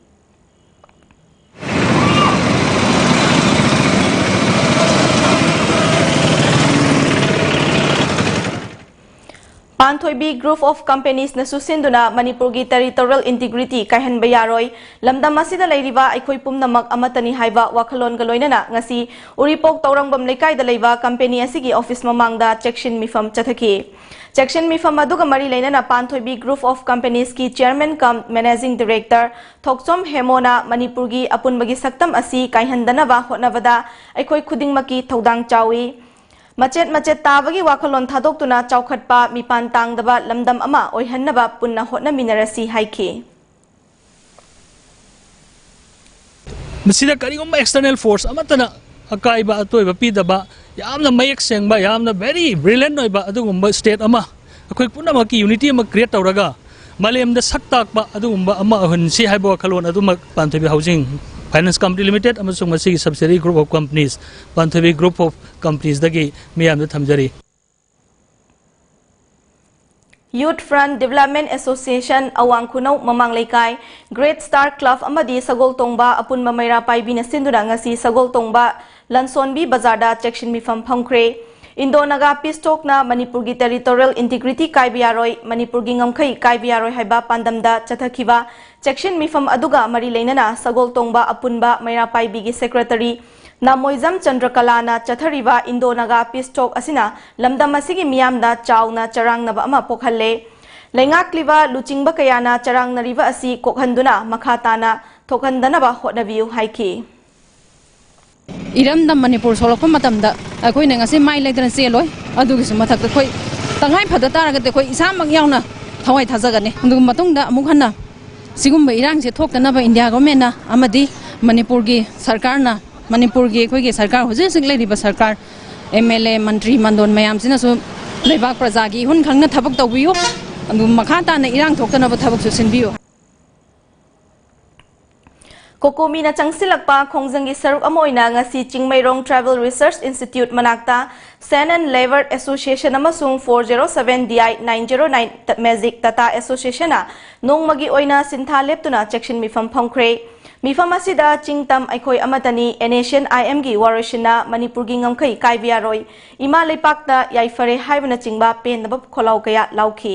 ꯄꯥꯟꯊꯣꯏꯕꯤ Group of Companies ꯅꯁꯨ ꯁꯤꯟꯗꯨꯅ ꯃꯅꯤꯄꯨꯔꯒꯤ territorial integrity ꯀꯥꯏꯍꯟꯕ ꯌꯥꯔꯣꯏ, ꯂꯝꯗꯝ ꯑꯁꯤꯗ ꯂꯩꯔꯤꯕ ꯑꯩꯈꯣꯏ ꯄꯨꯝꯅꯃꯛ ꯑꯃꯠꯇꯅꯤ ꯍꯥꯏꯕ ꯋꯥꯈꯜꯂꯣꯟꯒ ꯂꯣꯏꯅꯅ ꯉꯁꯤ ꯎꯔꯤꯄꯣꯛ ꯇꯧꯔꯪꯕꯝ ꯂꯩꯀꯥꯏꯗ ꯂꯩꯕ company ꯑꯁꯤꯒꯤ office ꯃꯃꯥꯡꯗ ꯆꯦꯛꯁꯤꯟ ꯃꯤꯐꯝ ꯆꯠꯊꯈꯤ꯫ ꯆꯦꯛꯁꯤꯟ ꯃꯤꯐꯝ ꯑꯗꯨꯒ ꯃꯔꯤ ꯂꯩꯅꯅ ꯄꯥꯟꯊꯣꯏꯕꯤ Group of Companies ꯀꯤ Chairman cum Managing Director ꯊꯣꯛꯆꯣꯝ ꯍꯦꯃꯣꯅ ꯃꯅꯤꯄꯨꯔꯒꯤ ꯑꯄꯨꯟꯕꯒꯤ ꯁꯛꯇꯝ ꯑꯁꯤ ꯀꯥꯏꯍꯟꯗꯅꯕ ꯍꯣꯠꯅꯕꯗ ꯑꯩꯈꯣꯏ ꯈꯨꯗꯤꯡꯃꯛꯀꯤ ꯊꯧꯗꯥꯡ ꯆꯥꯎꯏ꯫ ꯃꯆꯦꯠ ꯃꯆꯦꯠ ꯇꯥꯕꯒꯤ ꯋꯥꯈꯜꯂꯣꯟ ꯊꯥꯗꯣꯛꯇꯨꯅ ꯆꯥꯎꯈꯠꯄ, ꯃꯤꯄꯥꯟ ꯇꯥꯡꯗꯕ ꯂꯝꯗꯝ ꯑꯃ ꯑꯣꯏꯍꯟꯅꯕ ꯄꯨꯟꯅ ꯍꯣꯠꯅꯃꯤꯟꯅꯔꯁꯤ ꯍꯥꯏꯈꯤ꯫ ꯃꯁꯤꯗ ꯀꯔꯤꯒꯨꯝꯕ external force ꯑꯃꯠꯇꯅ ꯑꯀꯥꯏꯕ ꯑꯇꯣꯏꯕ ꯄꯤꯗꯕ, ꯌꯥꯝꯅ ꯃꯌꯦꯛ ꯁꯦꯡꯕ, ꯌꯥꯝꯅ very brilliant ꯑꯣꯏꯕ ꯑꯗꯨꯒꯨꯝꯕ state ꯑꯃ, ꯑꯩꯈꯣꯏ ꯄꯨꯝꯅꯃꯛꯀꯤ unity ꯑꯃ create ꯇꯧꯔꯒ ꯃꯥꯂꯦꯝꯗ ꯁꯛ ꯇꯥꯛꯄ ꯑꯗꯨꯒꯨꯝꯕ ꯑꯃ ꯑꯣꯏꯍꯟꯁꯤ ꯍꯥꯏꯕ ꯋꯥꯈꯜꯂꯣꯟ ꯑꯗꯨꯃꯛ ꯄꯥꯟꯊꯣꯏꯕꯤ Housing Finance Company Limited ꯑꯃꯁꯨꯡ ꯃꯁꯤꯒꯤ subsidiary Group of Companies, Panthoibi Group of Companies ꯗꯒꯤ ꯃꯤꯌꯥꯝꯗ ꯊꯝꯖꯔꯤ꯫ Youth Front Development Association ꯑꯋꯥꯡ ꯈꯨꯅꯧ ꯃꯃꯥꯡ ꯂꯩꯀꯥꯏ, Great Star Club ꯑꯃꯗꯤ ꯁꯒꯣꯜ ꯇꯣꯡꯕ ꯑꯄꯨꯟꯕ ꯃꯩꯔꯥ ꯄꯥꯏꯕꯤꯅ ꯁꯤꯟꯗꯨꯅ ꯉꯁꯤ ꯁꯒꯣꯜ ꯇꯣꯡꯕ ꯂꯟꯁꯣꯟꯕꯤ ꯕꯖꯥꯔꯗ ꯆꯦꯛꯁꯤꯟ ꯃꯤꯐꯝ ꯐꯝꯈ꯭ꯔꯦ꯫ Indo Naga Peace Talk ꯅ ꯃꯅꯤꯄꯨꯔꯒꯤ territorial integrity ꯀꯥꯏꯕ ꯌꯥꯔꯣꯏ, ꯃꯅꯤꯄꯨꯔꯒꯤ ꯉꯝꯈꯩ ꯀꯥꯏꯕ ꯌꯥꯔꯣꯏ ꯍꯥꯏꯕ ꯄꯥꯟꯗꯝꯗ ꯆꯠꯊꯈꯤꯕ ꯆꯦꯛꯁꯤꯟ ꯃꯤꯐꯝ ꯑꯗꯨꯒ ꯃꯔꯤ ꯂꯩꯅꯅ ꯁꯒꯣꯜ ꯇꯣꯡꯕ ꯑꯄꯨꯟꯕ ꯃꯩꯔꯥ ꯄꯥꯏꯕꯤꯒꯤ secretary ꯅꯥꯃꯣꯏꯖꯝ ꯆꯟꯗ꯭ꯔꯀꯂꯥꯅ ꯆꯠꯊꯔꯤꯕ Indo Naga Peace Talk ꯑꯁꯤꯅ ꯂꯝꯗꯝ ꯑꯁꯤꯒꯤ ꯃꯤꯌꯥꯝꯗ ꯆꯥꯎꯅ ꯆꯔꯥꯡꯅꯕ ꯑꯃ ꯄꯣꯛꯍꯜꯂꯦ꯫ ꯂꯩꯉꯥꯛꯂꯤꯕ ꯂꯨꯆꯤꯡꯕ ꯀꯌꯥꯅ ꯆꯔꯥꯡꯅꯔꯤꯕ ꯑꯁꯤ ꯀꯣꯛꯍꯟꯗꯨꯅ ꯃꯈꯥ ꯇꯥꯅ ꯊꯣꯛꯍꯟꯗꯅꯕ ꯍꯣꯠꯅꯕꯤꯌꯨ ꯍꯥꯏꯈꯤ꯫ ꯏꯔꯝꯗꯝ ꯃꯅꯤꯄꯨꯔ ꯁꯣꯛꯂꯛꯄ ꯃꯇꯝꯗ ꯑꯩꯈꯣꯏꯅ ꯉꯁꯤ ꯃꯥꯏ ꯂꯩꯇꯅ ꯆꯦꯜꯂꯣꯏ꯫ ꯑꯗꯨꯒꯤꯁꯨ ꯃꯊꯛꯇ ꯑꯩꯈꯣꯏ ꯇꯉꯥꯏ ꯐꯗ ꯇꯥꯔꯒꯗꯤ ꯑꯩꯈꯣꯏ ꯏꯁꯥꯃꯛ ꯌꯥꯎꯅ ꯊꯋꯥꯏ ꯊꯥꯖꯒꯅꯤ꯫ ꯑꯗꯨꯒ ꯃꯇꯨꯡꯗ ꯑꯃꯨꯛ ꯍꯟꯅ ꯁꯤꯒꯨꯝꯕ ꯏꯔꯥꯡꯁꯦ ꯊꯣꯛꯇꯅꯕ ꯏꯟꯗꯤꯌꯥ ꯒꯣꯔꯃꯦꯟꯅ ꯑꯃꯗꯤ ꯃꯅꯤꯄꯨꯔꯒꯤ ꯁꯔꯀꯥꯔꯅ, ꯃꯅꯤꯄꯨꯔꯒꯤ ꯑꯩꯈꯣꯏꯒꯤ ꯁꯔꯀꯥꯔ, ꯍꯧꯖꯤꯛ ꯍꯧꯖꯤꯛ ꯂꯩꯔꯤꯕ ꯁꯔꯀꯥꯔ, M L A, ꯃꯟꯇ꯭ꯔꯤ ꯃꯟꯗꯣꯟ ꯃꯌꯥꯝꯁꯤꯅꯁꯨ ꯂꯩꯕꯥꯛ ꯄ꯭ꯔꯖꯥꯒꯤ ꯏꯍꯨꯟ ꯈꯪꯅ ꯊꯕꯛ ꯇꯧꯕꯤꯌꯨ꯫ ꯑꯗꯨ ꯃꯈꯥ ꯇꯥꯅ ꯏꯔꯥꯡ ꯊꯣꯛꯇꯅꯕ ꯊꯕꯛꯁꯨ ꯁꯤꯟꯕꯤꯌꯨ꯫ ꯀꯣꯀꯣꯃꯤꯅ ꯆꯪꯁꯤꯜꯂꯛꯄ ꯈꯣꯡꯖꯪꯒꯤ ꯁꯔꯨꯛ ꯑꯃ ꯑꯣꯏꯅ ꯉꯁꯤ ꯆꯤꯡꯃꯩꯔꯣꯡ Tribal Research Institute ꯃꯅꯥꯛꯇ Sand and Labour Association ꯑꯃꯁꯨꯡ four zero seven D I nine zero nine Magic Tata Associationꯅ ꯅꯣꯡꯃꯒꯤ ꯑꯣꯏꯅ ꯁꯤꯟꯊꯥ ꯂꯦꯞꯇꯨꯅ ꯆꯦꯛꯁꯤꯟ ꯃꯤꯐꯝ ꯐꯝꯈ꯭ꯔꯦ꯫ ꯃꯤꯐꯝ ꯑꯁꯤꯗ "ꯆꯤꯡ ꯇꯝ ꯑꯩꯈꯣꯏ ꯑꯃꯠꯇꯅꯤ", NSCN-IMꯒꯤ ꯋꯥꯔꯣꯏꯁꯤꯟꯅ ꯃꯅꯤꯄꯨꯔꯒꯤ ꯉꯝꯈꯩ ꯀꯥꯏꯕ ꯌꯥꯔꯣꯏ, ꯏꯃꯥ ꯂꯩꯄꯥꯛꯇ ꯌꯥꯏꯐꯔꯦ ꯍꯥꯏꯕꯅꯆꯤꯡꯕ ꯄꯦꯟꯗꯕ ꯈꯣꯜꯂꯥꯎ ꯀꯌꯥ ꯂꯥꯎꯈꯤ꯫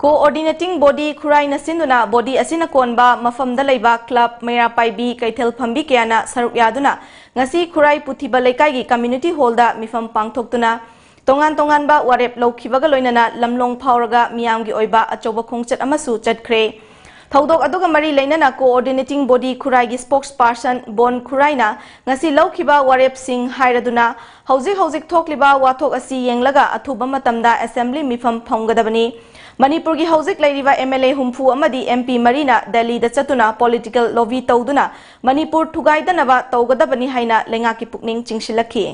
Coordinating Body ꯈꯨꯔꯥꯏꯅ ꯁꯤꯟꯗꯨꯅ body ꯑꯁꯤꯅ ꯀꯣꯟꯕ ꯃꯐꯝꯗ ꯂꯩꯕ club, ꯃꯩꯔꯥ ꯄꯥꯏꯕꯤ, ꯀꯩꯊꯦꯜ ꯐꯝꯕꯤ ꯀꯌꯥꯅ ꯁꯔꯨꯛ ꯌꯥꯗꯨꯅ ꯉꯁꯤ ꯈꯨꯔꯥꯏ ꯄꯨꯊꯤꯕ ꯂꯩꯀꯥꯏꯒꯤ community hallꯗ ꯃꯤꯐꯝ ꯄꯥꯡꯊꯣꯛꯇꯨꯅ ꯇꯣꯉꯥꯟ ꯇꯣꯉꯥꯟꯕ ꯋꯥꯔꯦꯞ ꯂꯧꯈꯤꯕꯒ ꯂꯣꯏꯅꯅ ꯂꯝꯂꯣꯡ ꯐꯥꯎꯔꯒ ꯃꯤꯌꯥꯝꯒꯤ ꯑꯣꯏꯕ ꯑꯆꯧꯕ ꯈꯣꯡꯆꯠ ꯑꯃꯁꯨ ꯆꯠꯈ꯭ꯔꯦ꯫ ꯊꯧꯗꯣꯛ ꯑꯗꯨꯒ ꯃꯔꯤ ꯂꯩꯅꯅ Coordinating Body ꯈꯨꯔꯥꯏꯒꯤ spokesperson ꯕꯣꯟ ꯈꯨꯔꯥꯏꯅ ꯉꯁꯤ ꯂꯧꯈꯤꯕ ꯋꯥꯔꯦꯞꯁꯤꯡ ꯍꯥꯏꯔꯗꯨꯅ, ꯍꯧꯖꯤꯛ ꯍꯧꯖꯤꯛ ꯊꯣꯛꯂꯤꯕ ꯋꯥꯊꯣꯛ ꯑꯁꯤ ꯌꯦꯡꯂꯒ ꯑꯊꯨꯕ ꯃꯇꯝꯗ assembly ꯃꯤꯐꯝ ꯐꯝꯒꯗꯕꯅꯤ꯫ ꯃꯅꯤꯄꯨꯔꯒꯤ ꯍꯧꯖꯤꯛ ꯂꯩꯔꯤꯕ MLA ꯍꯨꯝꯐꯨ ꯑꯃꯗꯤ MP ꯃꯔꯤꯅ ꯗꯦꯜꯂꯤꯗ ꯆꯠꯇꯨꯅ political lobby ꯇꯧꯗꯨꯅ ꯃꯅꯤꯄꯨꯔ ꯊꯨꯒꯥꯏꯗꯅꯕ ꯇꯧꯒꯗꯕꯅꯤ ꯍꯥꯏꯅ ꯂꯩꯉꯥꯛꯀꯤ ꯄꯨꯛꯅꯤꯡ ꯆꯤꯡꯁꯤꯜꯂꯛꯈꯤ꯫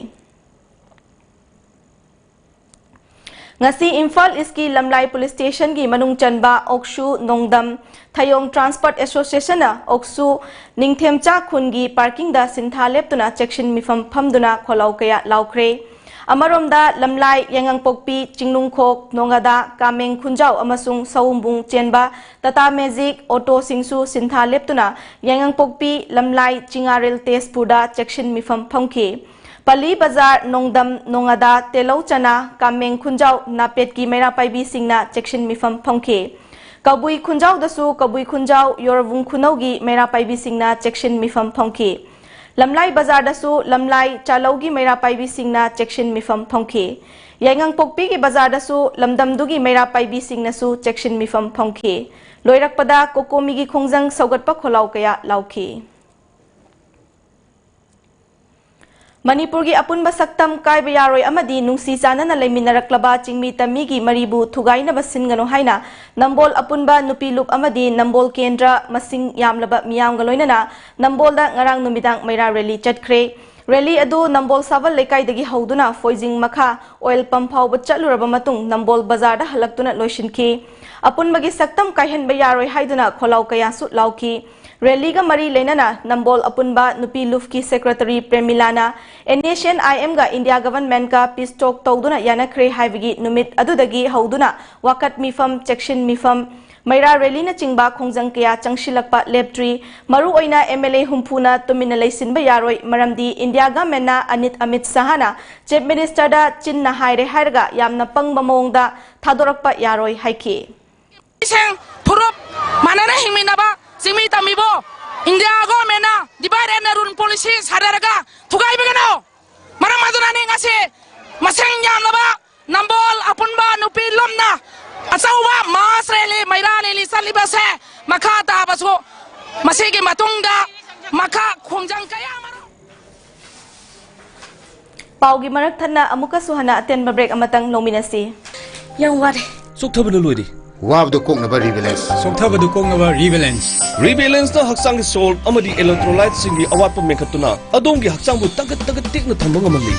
ꯉꯁꯤ ꯏꯝꯐꯥꯜ ꯏꯁꯀꯤ ꯂꯝꯂꯥꯏ police stationꯒꯤ ꯃꯅꯨꯡ ꯆꯟꯕ ꯑꯣꯛꯁꯨ, ꯅꯣꯡꯗꯝ, ꯊꯌꯣꯡ Transport Associationꯅ ꯑꯣꯛꯁꯨ ꯅꯤꯡꯊꯦꯝꯆꯥ ꯈꯨꯟꯒꯤ parkingꯗ ꯁꯤꯟꯊꯥ ꯂꯦꯞꯇꯨꯅ ꯆꯦꯛꯁꯤꯟ ꯃꯤꯐꯝ ꯐꯝꯗꯨꯅ ꯈꯣꯜꯂꯥꯎ ꯀꯌꯥ ꯂꯥꯎꯈ꯭ꯔꯦ꯫ ꯑꯃꯔꯣꯝꯗ ꯂꯝꯂꯥꯏ, ꯌꯥꯏꯉꯪꯄꯣꯛꯄꯤ, ꯆꯤꯡꯅꯨꯡꯈꯣꯛ, ꯅꯣꯉꯥꯗꯥ, ꯀꯥꯃꯦꯡ ꯈꯨꯟꯖꯥꯎ ꯑꯃꯁꯨꯡ ꯁꯑꯣꯝꯕꯨꯡ ꯆꯦꯟꯕ Tata Magic ꯑꯣꯇꯣꯁꯤꯡꯁꯨ ꯁꯤꯟꯊꯥ ꯂꯦꯞꯇꯨꯅ ꯌꯥꯏꯉꯪꯄꯣꯛꯄꯤ, ꯂꯝꯂꯥꯏ, ꯆꯤꯡꯉꯥꯔꯦꯜ, ꯇꯦꯖꯄꯨꯔꯗ ꯆꯦꯛꯁꯤꯟ ꯃꯤꯐꯝ ꯐꯝꯈꯤ꯫ ꯄꯂꯤ ꯕꯖꯥꯔ, ꯅꯣꯡꯗꯝ, ꯅꯣꯉꯥꯗꯥ, ꯇꯦꯂꯧ ꯆꯅꯥ, ꯀꯥꯃꯦꯡ ꯈꯨꯟꯖꯥꯎ, ꯅꯥꯄꯦꯠꯀꯤ ꯃꯩꯔꯥ ꯄꯥꯏꯕꯤꯁꯤꯡꯅ ꯆꯦꯛꯁꯤꯟ ꯃꯤꯐꯝ ꯐꯝꯈꯤ꯫ ꯀꯕꯨꯏ ꯈꯨꯟꯖꯥꯎꯗꯁꯨ ꯀꯕꯨꯏ ꯈꯨꯟꯖꯥꯎ, ꯌꯣꯔꯕꯨꯡ ꯈꯨꯅꯧꯒꯤ ꯃꯩꯔꯥ ꯄꯥꯏꯕꯤꯁꯤꯡꯅ ꯆꯦꯛꯁꯤꯟ ꯃꯤꯐꯝ ꯐꯝꯈꯤ꯫ ꯂꯝꯂꯥꯏ ꯕꯖꯥꯔꯗꯁꯨ ꯂꯝꯂꯥꯏ, ꯆꯥꯂꯧꯒꯤ ꯃꯩꯔꯥ ꯄꯥꯏꯕꯤꯁꯤꯡꯅ ꯆꯦꯛꯁꯤꯟ ꯃꯤꯐꯝ ꯐꯝꯈꯤ꯫ ꯌꯥꯏꯉꯪꯄꯣꯛꯄꯤꯒꯤ ꯕꯖꯥꯔꯗꯁꯨ ꯂꯝꯗꯝꯗꯨꯒꯤ ꯃꯩꯔꯥ ꯄꯥꯏꯕꯤꯁꯤꯡꯅꯁꯨ ꯆꯦꯛꯁꯤꯟ ꯃꯤꯐꯝ ꯐꯝꯈꯤ꯫ ꯂꯣꯏꯔꯛꯄꯗ ꯀꯣꯀꯣꯃꯤꯒꯤ ꯈꯣꯡꯖꯪ ꯁꯧꯒꯠꯄ ꯈꯣꯜꯂꯥꯎ ꯀꯌꯥ ꯂꯥꯎꯈꯤ꯫ ꯃꯅꯤꯄꯨꯔꯒꯤ ꯑꯄꯨꯟꯕ ꯁꯛꯇꯝ ꯀꯥꯏꯕ ꯌꯥꯔꯣꯏ ꯑꯃꯗꯤ ꯅꯨꯡꯁꯤ ꯆꯥꯟꯅꯅ ꯂꯩꯃꯤꯟꯅꯔꯛꯂꯕ ꯆꯤꯡꯃꯤ ꯇꯝꯃꯤꯒꯤ ꯃꯔꯤꯕꯨ ꯊꯨꯒꯥꯏꯅꯕ ꯁꯤꯟꯒꯅꯨ ꯍꯥꯏꯅ ꯅꯝꯕꯣꯜ ꯑꯄꯨꯟꯕ ꯅꯨꯄꯤ ꯂꯨꯞ ꯑꯃꯗꯤ ꯅꯝꯕꯣꯜ ꯀꯦꯟꯗ꯭ꯔ ꯃꯁꯤꯡ ꯌꯥꯝꯂꯕ ꯃꯤꯌꯥꯝꯒ ꯂꯣꯏꯅꯅ ꯅꯝꯕꯣꯜꯗ ꯉꯔꯥꯡ ꯅꯨꯃꯤꯗꯥꯡ ꯃꯩꯔꯥ rally ꯆꯠꯈ꯭ꯔꯦ꯫ Rally ꯑꯗꯨ ꯅꯝꯕꯣꯜ ꯁꯥꯕꯜ ꯂꯩꯀꯥꯏꯗꯒꯤ ꯍꯧꯗꯨꯅ ꯐꯣꯏꯖꯤꯡ ꯃꯈꯥ oil pump ꯐꯥꯎꯕ ꯆꯠꯂꯨꯔꯕ ꯃꯇꯨꯡ ꯅꯝꯕꯣꯜ ꯕꯖꯥꯔꯗ ꯍꯜꯂꯛꯇꯨꯅ ꯂꯣꯏꯁꯤꯟꯈꯤ꯫ ꯑꯄꯨꯟꯕꯒꯤ ꯁꯛꯇꯝ ꯀꯥꯏꯍꯟꯕ ꯌꯥꯔꯣꯏ ꯍꯥꯏꯗꯨꯅ ꯈꯣꯜꯂꯥꯎ ꯀꯌꯥꯁꯨ ꯂꯥꯎꯈꯤ꯫ ꯔꯦꯂꯤꯒ ꯃꯔꯤ ꯂꯩꯅꯅ ꯅꯝꯕꯣꯜ ꯑꯄꯨꯟꯕ ꯅꯨꯄꯤ ꯂꯨꯞꯀꯤ ꯁꯦꯀ꯭ꯔꯦꯇꯔꯤ ꯄ꯭ꯔꯦꯃꯤꯂꯥꯅ NSCN-IM-ꯒ ꯏꯟꯗꯤꯌꯥ ꯒꯚꯔꯟꯃꯦꯟꯠꯀ ꯄꯤꯁ ꯇꯣꯛ ꯇꯧꯗꯨꯅ ꯌꯥꯅꯈ꯭ꯔꯦ ꯍꯥꯏꯕꯒꯤ ꯅꯨꯃꯤꯠ ꯑꯗꯨꯗꯒꯤ ꯍꯧꯗꯨꯅ ꯋꯥꯀꯠ ꯃꯤꯐꯝ, ꯆꯦꯛꯁꯤꯟ ꯃꯤꯐꯝ, ꯃꯩꯔꯥ ꯔꯦꯂꯤꯅꯆꯤꯡꯕ ꯈꯣꯡꯖꯪ ꯀꯌꯥ ꯆꯪꯁꯤꯜꯂꯛꯄ ꯂꯦꯞꯇ꯭ꯔꯤ꯫ ꯃꯔꯨꯑꯣꯏꯅ MLA ꯍꯨꯝꯐꯨꯅ ꯇꯨꯃꯤꯟꯅ ꯂꯩꯁꯤꯟꯕ ꯌꯥꯔꯣꯏ, ꯃꯔꯝꯗꯤ ꯏꯟꯗꯤꯌꯥ ꯒꯚꯔꯟꯃꯦꯟꯠꯅ ꯑꯅꯤꯠ ꯑꯃꯤꯠ ꯁꯍꯥꯅ ꯆꯤꯐ ꯃꯤꯅꯤꯁꯇꯔꯗ ꯆꯤꯟꯅ ꯍꯥꯏꯔꯦ ꯍꯥꯏꯔꯒ ꯌꯥꯝꯅ ꯄꯪꯕ ꯃꯑꯣꯡꯗ ꯊꯥꯗꯣꯔꯛꯄ ꯌꯥꯔꯣꯏ ꯍꯥꯏꯈꯤ꯫ ꯏꯁꯤꯡ ꯐꯨꯔꯨꯞ ꯃꯥꯟꯅꯅ ꯍꯤꯡꯃꯤꯟꯅꯕ ꯆꯤꯡꯃꯤ ꯇꯝꯃꯤꯕꯨ ꯏꯟꯗꯤꯌꯥ ꯒꯣꯔꯃꯦꯟꯅ divide and rule policy ꯁꯥꯗꯔꯒ ꯊꯨꯒꯥꯏꯕꯤꯒꯅꯨ꯫ ꯃꯔꯝ ꯑꯗꯨꯅꯅꯤ ꯉꯁꯤ ꯃꯁꯤꯡ ꯌꯥꯝꯂꯕ ꯅꯝꯕꯣꯜ ꯑꯄꯨꯟꯕ ꯅꯨꯄꯤ ꯂꯨꯞꯅ ꯑꯆꯧꯕ mass rally, ꯃꯩꯔꯥ rally ꯆꯠꯂꯤꯕꯁꯦ꯫ ꯃꯈꯥ ꯇꯥꯕꯁꯨ ꯃꯁꯤꯒꯤ ꯃꯇꯨꯡꯗ ꯃꯈꯥ ꯈꯣꯡꯖꯪ ꯀꯌꯥ ꯑꯃꯔꯣꯝ ꯄꯥꯎꯒꯤ ꯃꯔꯛ ꯊꯠꯅ ꯑꯃꯨꯛꯀꯁꯨ ꯍꯟꯅ ꯑꯇꯦꯟꯕ break ꯑꯃꯇꯪ ꯂꯧꯃꯤꯟꯅꯁꯤ꯫ ꯌꯥꯝ ꯋꯥꯔꯦ꯫ ꯆꯣꯛꯊꯕꯅ ꯂꯣꯏꯔꯦ꯫ ꯋꯥꯕꯗꯨ ꯀꯣꯛꯅꯕ Rebalance꯫ ꯆꯣꯛꯊꯕꯗꯨ ꯀꯣꯛꯅꯕ Rebalance꯫ Rebalance-ꯅ ꯍꯛꯆꯥꯡꯒꯤ salt ꯑꯃꯗꯤ electrolyte-ꯁꯤꯡꯒꯤ ꯑꯋꯥꯠꯄ ꯃꯦꯟꯈꯠꯇꯨꯅ ꯑꯗꯣꯝꯒꯤ ꯍꯛꯆꯥꯡꯕꯨ ꯇꯒꯠ ꯇꯒꯠ ꯇꯦꯛꯅ ꯊꯝꯕ ꯉꯝꯍꯜꯂꯤ꯫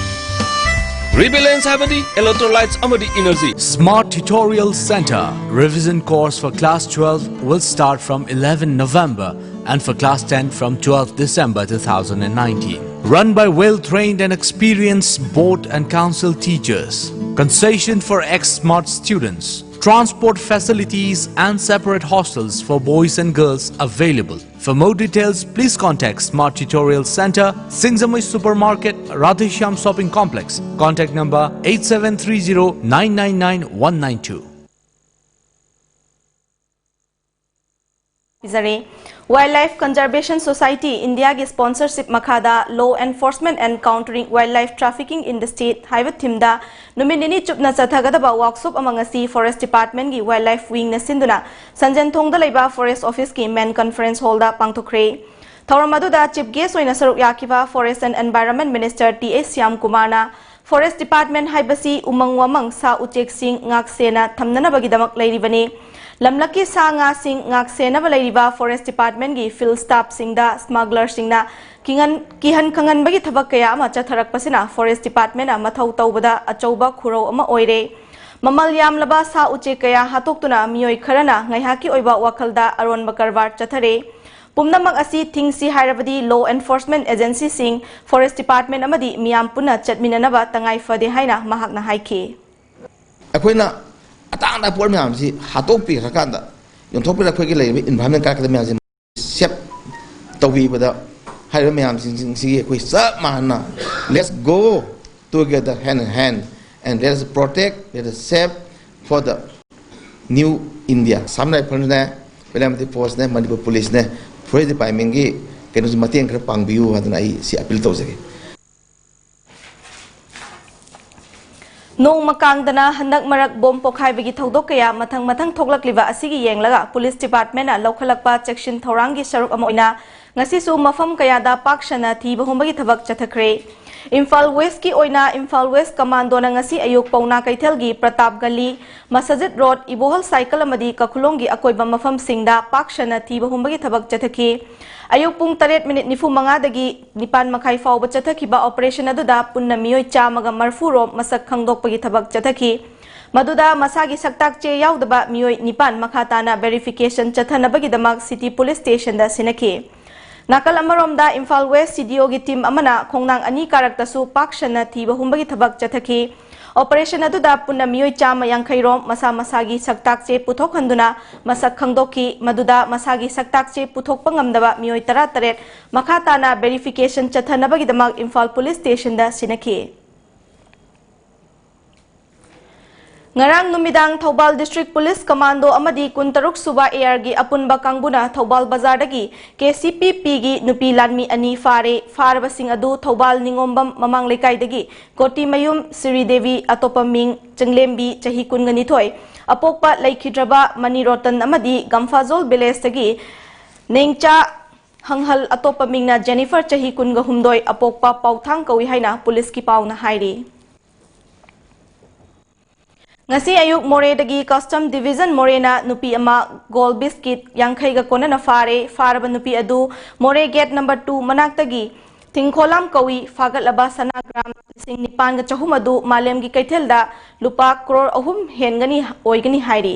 Rebalance ꯍꯥꯏꯕꯗꯤ electrolytes ꯑꯃꯗꯤ energy꯫ Smart Tutorial Center. Revision course for class twelve will start from eleven November and for class ten from twelfth December two thousand nineteen. Run by well-trained and experienced board and council teachers. Concession for ex-smart students. Transport facilities and separate hostels for boys and girls available. For more details, please contact Smart Tutorial Center, Singjamui Supermarket, Radheshyam Shopping Complex. Contact number eight seven three zero nine nine nine one nine two. ꯄꯤꯖꯔꯤ꯫ Wildlife Conservation Society ꯏꯟꯗꯤꯌꯥꯒꯤ sponsorship ꯃꯈꯥꯗ Law Enforcement and Countering Wildlife Trafficking in the State ꯍꯥꯏꯕ theme-ꯗ ꯅꯨꯃꯤꯠ ꯅꯤꯅꯤ ꯆꯨꯞꯅ ꯆꯠꯊꯒꯗꯕ workshop ꯑꯃ ꯉꯁꯤ Forest Department-ꯀꯤ Wildlife Wing-ꯅ ꯁꯤꯟꯗꯨꯅ ꯁꯟꯖꯦꯟꯊꯣꯡꯗ ꯂꯩꯕ Forest Office-ꯀꯤ main conference hall-ꯗ ꯄꯥꯡꯊꯣꯛꯈ꯭ꯔꯦ꯫ ꯊꯧꯔꯝ ꯑꯗꯨꯗ chief guest ꯑꯣꯏꯅ ꯁꯔꯨꯛ ꯌꯥꯈꯤꯕ Forest and Environment Minister T A Shyam ꯀꯨꯃꯥꯔꯅ Forest Department ꯍꯥꯏꯕꯁꯤ ꯎꯃꯪ ꯋꯥꯃꯪ, ꯁꯥ ꯎꯆꯦꯛꯁꯤꯡ ꯉꯥꯛꯁꯦꯟꯅ ꯊꯝꯅꯅꯕꯒꯤꯗꯃꯛ ꯂꯩꯔꯤꯕꯅꯤ꯫ ꯂꯝꯂꯛꯀꯤ ꯁꯥ ꯉꯥꯁꯤꯡ ꯉꯥꯛꯁꯦꯟꯅꯕ ꯂꯩꯔꯤꯕ Forest Department-ꯀꯤ field staff-ꯁꯤꯡꯗ smuggler-ꯁꯤꯡꯅ ꯀꯤꯡꯍꯟ-, ꯀꯤꯍꯟ ꯈꯪꯍꯟꯕꯒꯤ ꯊꯕꯛ ꯀꯌꯥ ꯑꯃ ꯆꯠꯊꯔꯛꯄꯁꯤꯅ Forest Department-ꯅ ꯃꯊꯧ ꯇꯧꯕꯗ ꯑꯆꯧꯕ ꯈꯨꯔꯧ ꯑꯃ ꯑꯣꯏꯔꯦ꯫ ꯃꯃꯜ ꯌꯥꯝꯂꯕ ꯁꯥ ꯎꯆꯦꯛ ꯀꯌꯥ ꯍꯥꯠꯇꯣꯛꯇꯨꯅ ꯃꯤꯑꯣꯏ ꯈꯔꯅ ꯉꯥꯏꯍꯥꯛꯀꯤ ꯑꯣꯏꯕ ꯋꯥꯈꯜꯗ ꯑꯔꯣꯟꯕ ꯀꯔꯕꯥꯔ ꯆꯠꯊꯔꯦ꯫ ꯄꯨꯝꯅꯃꯛ ꯑꯁꯤ ꯊꯤꯡꯁꯤ ꯍꯥꯏꯔꯕꯗꯤ law enforcement agencyꯁꯤꯡ, forest department ꯑꯃꯗꯤ ꯃꯤꯌꯥꯝ ꯄꯨꯟꯅ ꯆꯠꯃꯤꯟꯅꯅꯕ ꯇꯉꯥꯏ ꯐꯗꯦ ꯍꯥꯏꯅ ꯃꯍꯥꯛꯅ ꯍꯥꯏꯈꯤ꯫ ꯑꯩꯈꯣꯏꯅ ꯑꯇꯥꯡ ꯑꯇꯥꯡꯕ ꯄꯣꯠ ꯃꯌꯥꯝꯁꯤ ꯍꯥꯠꯇꯣꯛꯄꯤꯈ꯭ꯔꯀꯥꯟꯗ, ꯌꯣꯟꯊꯣꯛꯄꯤꯔ ꯑꯩꯈꯣꯏꯒꯤ ꯂꯩꯔꯤꯕ environment ꯀꯥꯔꯛꯀꯗꯕ ꯃꯌꯥꯝꯁꯤ save ꯇꯧꯕꯤꯕꯗ, ꯍꯥꯏꯔꯤꯕ ꯃꯌꯥꯝꯁꯤꯡꯁꯤꯒꯤ ꯑꯩꯈꯣꯏ ꯆꯞ ꯃꯥꯟꯅꯅ let's go together hand in hand and let us protect, let us save for the new India. Assam Riflesꯅꯦ, Velamati Forceꯅꯦ, Manipur Policeꯅꯦ, Forest Departmentꯀꯤ ꯀꯩꯅꯣꯁꯤ ꯃꯇꯦꯡ ꯈꯔ ꯄꯥꯡꯕꯤꯌꯨ ꯍꯥꯏꯗꯅ ꯑꯩ ꯁꯤ appeal ꯇꯧꯖꯒꯦ꯫ ꯅꯣꯡꯃ ꯀꯥꯡꯗꯅ ꯍꯟꯗꯛ ꯃꯔꯛ ꯕꯣꯝ ꯄꯣꯈꯥꯏꯕꯒꯤ ꯊꯧꯗꯣꯛ ꯀꯌꯥ ꯃꯊꯪ ꯃꯊꯪ ꯊꯣꯛꯂꯛꯂꯤꯕ ꯑꯁꯤꯒꯤ ꯌꯦꯡꯂꯒ police departmentꯅ ꯂꯧꯈꯠꯂꯛꯄ ꯆꯦꯛꯁꯤꯟ ꯊꯧꯔꯥꯡꯒꯤ ꯁꯔꯨꯛ ꯑꯃ ꯑꯣꯏꯅ ꯉꯁꯤꯁꯨ ꯃꯐꯝ ꯀꯌꯥꯗ ꯄꯥꯛ ꯁꯟꯅ ꯊꯤꯕ ꯍꯨꯝꯕꯒꯤ ꯊꯕꯛ ꯆꯠꯊꯈ꯭ꯔꯦ꯫ ꯏꯝꯐꯥꯜ Westꯀꯤ ꯑꯣꯏꯅ ꯏꯝꯐꯥꯜ West Commandoꯅ ꯉꯁꯤ ꯑꯌꯨꯛ ꯄꯥꯎꯅꯥ ꯀꯩꯊꯦꯜꯒꯤ ꯄ꯭ꯔꯇꯥꯞ ꯒꯂꯤ, ꯃꯁꯖꯤꯗ ꯔꯣꯗ, ꯏꯕꯣꯍꯜ ꯁꯥꯏꯀꯜ ꯑꯃꯗꯤ ꯀꯈꯨꯂꯣꯡꯒꯤ ꯑꯀꯣꯏꯕ ꯃꯐꯝꯁꯤꯡꯗ ꯄꯥꯛ ꯁꯟꯅ ꯊꯤꯕ ꯍꯨꯝꯕꯒꯤ ꯊꯕꯛ ꯆꯠꯊꯈꯤ꯫ ꯑꯌꯨꯛ ꯄꯨꯡ ꯇꯔꯦꯠ ꯃꯤꯅꯤꯠ ꯅꯤꯐꯨ ꯃꯉꯥꯗꯒꯤ ꯅꯤꯄꯥꯟ ꯃꯈꯥꯏ ꯐꯥꯎꯕ ꯆꯠꯊꯈꯤꯕ operation ꯑꯗꯨꯗ ꯄꯨꯟꯅ ꯃꯤꯑꯣꯏ ꯆꯥꯝꯃꯒ ꯃꯔꯤꯐꯨ ꯔꯣꯝ ꯃꯁꯛ ꯈꯪꯗꯣꯛꯄꯒꯤ ꯊꯕꯛ ꯆꯠꯊꯈꯤ꯫ ꯃꯗꯨꯗ ꯃꯁꯥꯒꯤ ꯁꯛꯇꯥꯛ ꯆꯦ ꯌꯥꯎꯗꯕ ꯃꯤꯑꯣꯏ ꯅꯤꯄꯥꯟ ꯃꯈꯥ ꯇꯥꯅ verification ꯆꯠꯊꯅꯕꯒꯤꯗꯃꯛ city police stationꯗ ꯁꯤꯟꯅꯈꯤ꯫ ꯅꯥꯀꯜ ꯑꯃꯔꯣꯝꯗ ꯏꯝꯐꯥꯜ West CDOꯒꯤ team ꯑꯃꯅ ꯈꯣꯡꯅꯥꯡ ꯑꯅꯤ ꯀꯥꯔꯛꯇꯁꯨ ꯄꯥꯛ ꯁꯟꯅ ꯊꯤꯕ ꯍꯨꯝꯕꯒꯤ ꯊꯕꯛ ꯆꯠꯊꯈꯤ꯫ Operation ꯑꯗꯨꯗ ꯄꯨꯟꯅ ꯃꯤꯑꯣꯏ ꯆꯥꯝꯃ ꯌꯥꯡꯈꯩ ꯔꯣꯝ ꯃꯁꯥ ꯃꯁꯥꯒꯤ ꯁꯛꯇꯥꯛ ꯆꯦ ꯄꯨꯊꯣꯛꯍꯟꯗꯨꯅ ꯃꯁꯛ ꯈꯪꯗꯣꯛꯈꯤ꯫ ꯃꯗꯨꯗ ꯃꯁꯥꯒꯤ ꯁꯛꯇꯥꯛ ꯆꯦ ꯄꯨꯊꯣꯛꯄ ꯉꯝꯗꯕ ꯃꯤꯑꯣꯏ ꯇꯔꯥꯇꯔꯦꯠ ꯃꯈꯥ ꯇꯥꯅ verification ꯆꯠꯊꯅꯕꯒꯤꯗꯃꯛ ꯏꯝꯐꯥꯜ police stationꯗ ꯁꯤꯟꯅꯈꯤ꯫ ꯉꯔꯥꯡ ꯅꯨꯃꯤꯗꯥꯡ ꯊꯧꯕꯥꯜ District Police Commando ꯑꯃꯗꯤ ꯀꯨꯟꯇꯔꯨꯛ ꯁꯨꯕ ARꯒꯤ ꯑꯄꯨꯟꯕ ꯀꯥꯡꯕꯨꯅ ꯊꯧꯕꯥꯜ ꯕꯖꯥꯔꯗꯒꯤ KCPPꯒꯤ ꯅꯨꯄꯤ ꯂꯥꯟꯃꯤ ꯑꯅꯤ ꯐꯥꯔꯦ꯫ ꯐꯥꯔꯕꯁꯤꯡ ꯑꯗꯨ ꯊꯧꯕꯥꯜ ꯅꯤꯉꯣꯝꯕꯝ ꯃꯃꯥꯡ ꯂꯩꯀꯥꯏꯗꯒꯤ ꯀꯣꯇꯤꯃꯌꯨꯝ ꯁ꯭ꯔꯤꯗꯦꯕꯤ, ꯑꯇꯣꯞꯄ ꯃꯤꯡ ꯆꯤꯡꯂꯦꯝꯕꯤ, ꯆꯍꯤ ꯀꯨꯟꯒ ꯅꯤꯊꯣꯏ, ꯑꯄꯣꯛꯄ ꯂꯩꯈꯤꯗ꯭ꯔꯕ ꯃꯅꯤꯔꯣꯇꯟ ꯑꯃꯗꯤ ꯒꯝꯐꯥꯖꯣꯜ villageꯇꯒꯤ ꯅꯦꯡꯆꯥ ꯍꯪꯍꯜ, ꯑꯇꯣꯞꯄ ꯃꯤꯡꯅ ꯖꯦꯅꯤꯐꯔ, ꯆꯍꯤ ꯀꯨꯟꯒ ꯍꯨꯝꯗꯣꯏ, ꯑꯄꯣꯛꯄ ꯄꯥꯎꯊꯥꯡ ꯀꯧꯏ ꯍꯥꯏꯅ ꯄꯨꯂꯤꯁꯀꯤ ꯄꯥꯎꯅ ꯍꯥꯏꯔꯤ꯫ ꯉꯁꯤ ꯑꯌꯨꯛ ꯃꯣꯔꯦꯗꯒꯤ Custom Division ꯃꯣꯔꯦꯅ ꯅꯨꯄꯤ ꯑꯃ ꯒꯣꯜ ꯕꯤꯁꯀꯤꯠ ꯌꯥꯡꯈꯩꯒ ꯀꯣꯟꯅꯅ ꯐꯥꯔꯦ꯫ ꯐꯥꯔꯕ ꯅꯨꯄꯤ ꯑꯗꯨ ꯃꯣꯔꯦ gate number two ꯃꯅꯥꯛꯇꯒꯤ ꯊꯤꯡꯈꯣꯂꯥꯝ ꯀꯧꯏ꯫ ꯐꯥꯒꯠꯂꯕ ꯁꯅꯥ ꯒ꯭ꯔꯥꯝ ꯂꯤꯁꯤꯡ ꯅꯤꯄꯥꯟꯒ ꯆꯍꯨꯝ ꯑꯗꯨ ꯃꯥꯂꯦꯝꯒꯤ ꯀꯩꯊꯦꯜꯗ ꯂꯨꯄꯥ ꯀ꯭ꯔꯣꯔ ꯑꯍꯨꯝ ꯍꯦꯟꯒꯅꯤ, ꯑꯣꯏꯒꯅꯤ ꯍꯥꯏꯔꯤ꯫